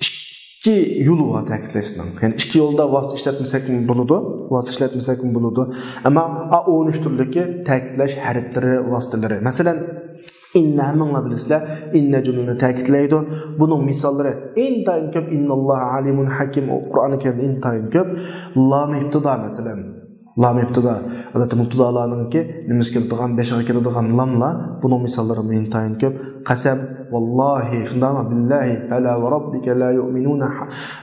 ئىك-، ئىككى يولى بار تەكىتلەشنىڭ. يەنى ئىككى يولدا ۋاسىتە ئىشلەتمىسەكمۇ بولىدۇ، ۋاسىتە ئىشلەتمىسەكمۇ بولىدۇ. ئەمما ئا ئون ئۈچ تۈرلۈكى تەكىتلەش ھەرپلىرى، ۋاسىتىلىرى. مەسىلەن، ئىننە ھەممىڭلار بىلىسىلەر، ئىننە جۈملىنى تەكىتلەيدۇ. بۇنىڭ مىساللىرى ئىنتايىن كۆپ. ئىنناللاھە ئالىمۇن ھەكىم، ئۇ قۇرئانى كەرىمدە ئىنتايىن كۆپ. لامى ئىپتىدا مەسىلەن. لامى ئىپتىدا. ئادەتتە مۇپتىدالارنىڭكى نېمىسى كېلىدىغان، بېشىغا كېلىدىغان لاملار. بۇنىڭ مىساللىرىمۇ ئىنتايىن كۆپ. قەسەم، ۋاللاھى، شۇنداقمۇ؟ بىللاھى، فەلا ۋە رەببىكە لا يۇئمىنۇنە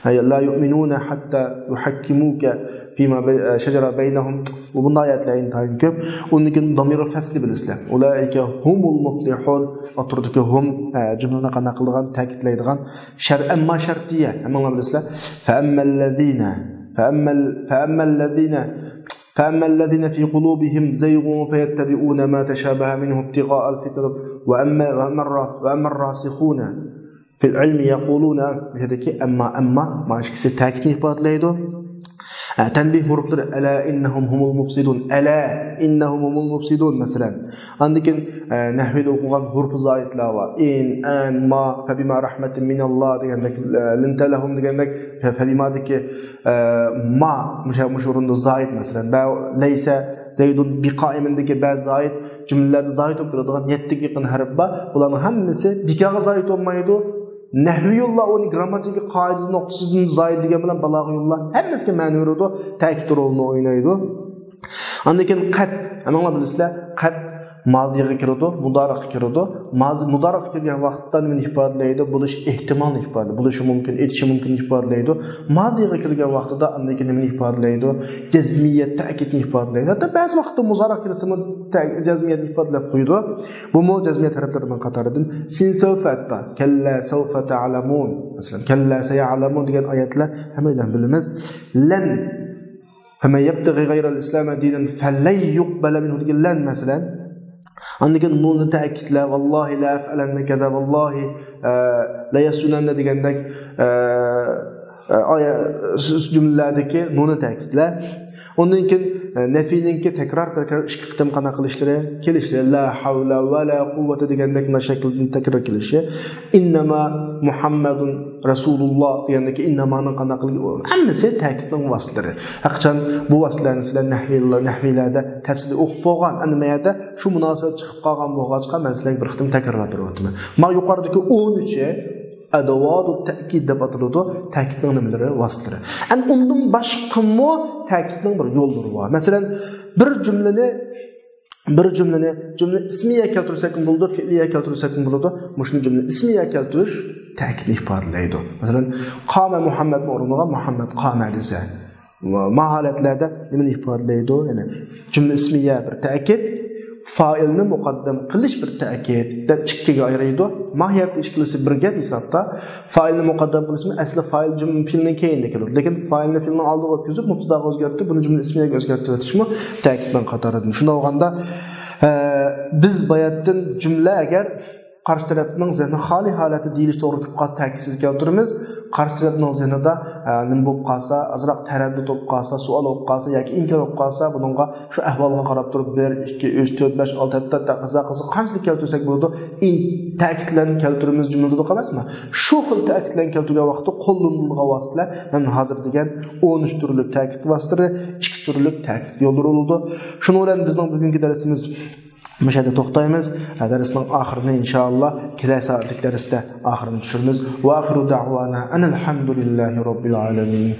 ھە-، لا يۇئمىنۇنە ھەتتا يۇھەككىمۇكە فىما بەي-، شەجەرە بەينەھۇم. بۇ بۇنداق ئايەتلەر ئىنتايىن كۆپ. ئۇندىن كېيىن دامىرى فەسلى بىلىسىلەر. ئۇلائىكە ھۇمۇل مۇفلىھۇن. ئوتتۇرىدىكى ھۇم، ئە، جۈملىنى قانداق قىلىدىغان، تەكىتلەيدىغان. شەر-، ئەمما شەرتىيە. ھەممىڭلار بىلىسىلەر. فەئەممەللەزىينە. فەئەممەل-، فەئەممەللەزىينە. فەئەممەللەزىينە فى قۇلۇبىھىم زەيغۇن فەيەتتەبىئۇنە ما تەشابەھە مىنھۇ ئىبتىغائەل فىتنە ۋەئەممە-، ۋەئەممەر-، ۋەئەممەر راسىخۇنە فىل ئىلمى يەقۇلۇنە، بۇ يەردىكى ئەمما، ئەمما، مانا ئىككىسى تەكىتنى ئىپادىلەيدۇ. ئە، تەنبىھ ھۇرۇپلىرى، ئەلا ئىننەھۇم ھۇمۇل مۇفسىدۇن، ئەلا ئىننەھۇم ھۇمۇل مۇفسىدۇن، مەسىلەن. ئاندىن كېيىن، ئە، نەھۋىدە ئوقۇغان ھۇرۇپى زايىتلار بار. ئىن، ئەن، ما، فەبىما رەھمەتىن مىنەللا دېگەندەك، ئە، لىنتە لەھۇم دېگەندەك، فە-، فەبىمادىكى، ئە، ما، مۇشۇ، مۇشۇ ئورۇندا زايىت، مەسىلەن. بە، لەيسە زەيدۇن بىقائىمىندىكى بە زايىت، جۈملىلەردە زايىت بولۇپ كېلىدىغان يەتتىگە يېقىن ھەرپ بار. بۇلارنىڭ ھەممىسى بىكارغا زايىت بولمايدۇ. نەھۋىيۇللار ئۇنى گرامماتىكا قائىدىسى نۇقتىسىدىن زايىت دېگەن بىلەن بالاغىيۇللار ھەممىسىگە مەنە بېرىدۇ، تەكىت رولىنى ئوينايدۇ. ئاندىن كېيىن قەد، ھەممىڭلار بىلىسىلەر، قەد مادىغا كىرىدۇ، مۇدارىئغا كىرىدۇ. مازى مۇدارىئغا كىرگەن ۋاقىتتا نېمىنى ئىپادىلەيدۇ؟ بولۇش ئېھتىمالىنى ئىپادىلەيدۇ. بولۇشى مۇمكىن، ئېتىشى مۇمكىن ئىپادىلەيدۇ. مادىغا كىرگەن ۋاقتىدا ئاندىن كېيىن نېمىنى ئىپادىلەيدۇ؟ جەزمىيەت، تەئكىدنى ئىپادىلەيدۇ. ھەتتا بەزى ۋاقىتتا مۇزارىئغا كىرسىمۇ تە-، جەزمىيەتنى ئىپادىلەپ قويىدۇ. بۇمۇ جەزمىيەت ھەرپلىرىنىڭ قاتارىدىن. سىن سەۋفە ھەتتا. كەللا سەۋفە تەئلەمۇن. مەسىلەن، كەللا سەيەلەمۇن دېگەن ئايەتلەر ھەممەيلەن بىلىمىز. لەن. فمن يبتغ غير الإسلام دينا فلن يقبل منه دېگەن لەن، مەسىلەن. ئاندىن كېيىن نۇننى تەكىتلە، ۋاللاھى لا ئەفئەلەننە كەزا، ۋاللاھى، ئە، لا يسجننە دېگەندەك، ئە، ئە، ئايە-، سۆز جۈملىلەردىكى نۇننى تەكىتلە. ئۇندىن كېيىن، ئە، نەفىينىڭكى تەكرار، تەكرار ئىككى قېتىم قانداق قىلىشلىرى، كېلىشلىرى، لا ھەۋلە ۋە لا قۇۋۋەتە دېگەندەك مۇنداق شەكىلدىن تەكرار كېلىشى. ئىننەما مۇھەممەدۇن رەسۇلۇللا دېگەندىكى ئىننامانىڭ قانداق قىلغان، ھەممىسى تەكىتنىڭ ۋاسىتىلىرى. ھەقىچان بۇ ۋاسىتىلەرنى سىلەر نەھۋىيلار، نەھۋىيلەردە تەپسىلىي ئوقۇپ بولغان. ئەمدى مەيەردە شۇ مۇناسىۋەت چىقىپ قالغان بولغاچقا، مەن سىلەرگە بىر قېتىم تەكرارلاپ بېرىۋاتىمەن. ما يۇقىرىدىكى ئون ئۈچى ئەدەۋاتۇ تەكىد دەپ ئاتىلىدۇ، تەكىتنىڭ نېمىلىرى، ۋاسىتىلىرى. ئەمدى ئۇندىن باشقىمۇ تەكىتنىڭ بىر يوللىرى بار. مەسىلەن، بىر جۈملىنى بىر جۈملىنى، جۈملە ئىسمىيە كەلتۈرسەكمۇ بولىدۇ، فېئلىيە كەلتۈرسەكمۇ بولىدۇ. مۇشۇنى جۈملە ئىسمىيە كەلتۈرۈش تەكىتنى ئىپادىلەيدۇ. مەسىلەن، قامە مۇھەممەدنىڭ ئورنىغا مۇھەممەد قامە دېسە، ما ھالەتلەردە نېمىنى ئىپادىلەيدۇ؟ يەنى جۈملە ئىسمىيە بىر تەكىت، فائىلنى مۇقەددەم قىلىش بىر تەكىت دەپ ئىككىگە ئايرىيدۇ. ماھىيەتتە ئىككىلىسى بىر گەپ ھېسابتا. فائىلنى مۇقەددەم قىلىشمۇ ئەسلى فائىل جۈملە پېئىلنىڭ كەينىدە كېلىدۇ. لېكىن فائىلنى پېئىلنىڭ ئالدىغا ئۆتكۈزۈپ، مۇبتىداغا ئۆزگەرتىپ، بۇنى جۈملە ئىسمىيەگە ئۆزگەرتىۋېتىشمۇ تەكىتنىڭ قاتارىدىن. شۇنداق بولغاندا، ئە، بىز باياتتىن جۈملە ئەگەر قارشى تەرەپنىڭ زېھنى خالىي ھالەتتە دېيىلىش توغرا كېلىپ قالسا، تەكىتسىز كەلتۈرىمىز. قارشى تەرەپنىڭ زېھنىدا، ئە، نېمە بولۇپ قالسا، ئازراق تەرەددۇت بولۇپ قالسا، سوئال بولۇپ قالسا ياكى ئىنكار بولۇپ قالسا، بۇنىڭغا شۇ ئەھۋالغا قاراپ تۇرۇپ، بىر، ئىككى، ئۈچ، تۆت، بەش، ئالتە، ھەتتا قازا قىلسا قانچىلىك كەلتۈرسەك بولىدۇ، ئىن-، تەكىتلەن كەلتۈرىمىز جۈملىدە ئەمەسمۇ؟ شۇ خىل تەكىتلەن كەلتۈرگەن ۋاقىتتا قوللىنىلىدىغان ۋاسىتىلەر مەن ھازىر دېگەن ئون ئۈچ تۈرلۈك تەكىت ۋاسىتىلىرى، ئىككى تۈرلۈك تەكىت يوللىرى بولىدۇ. شۇنىڭ بىلەن بىزنىڭ بۈگۈنكى دەرسىمىز مۇشۇ يەردە توختايمىز. دەرسنىڭ ئاخىرىنى ئىنشائاللا كېلەر سائەتلىك دەرستە ئاخىرىنى چۈشۈرىمىز. ۋە ئاخىرۇ دەئۋانا ئەنىل ھەمدۇلىللاھى رەببىل ئالەمىن.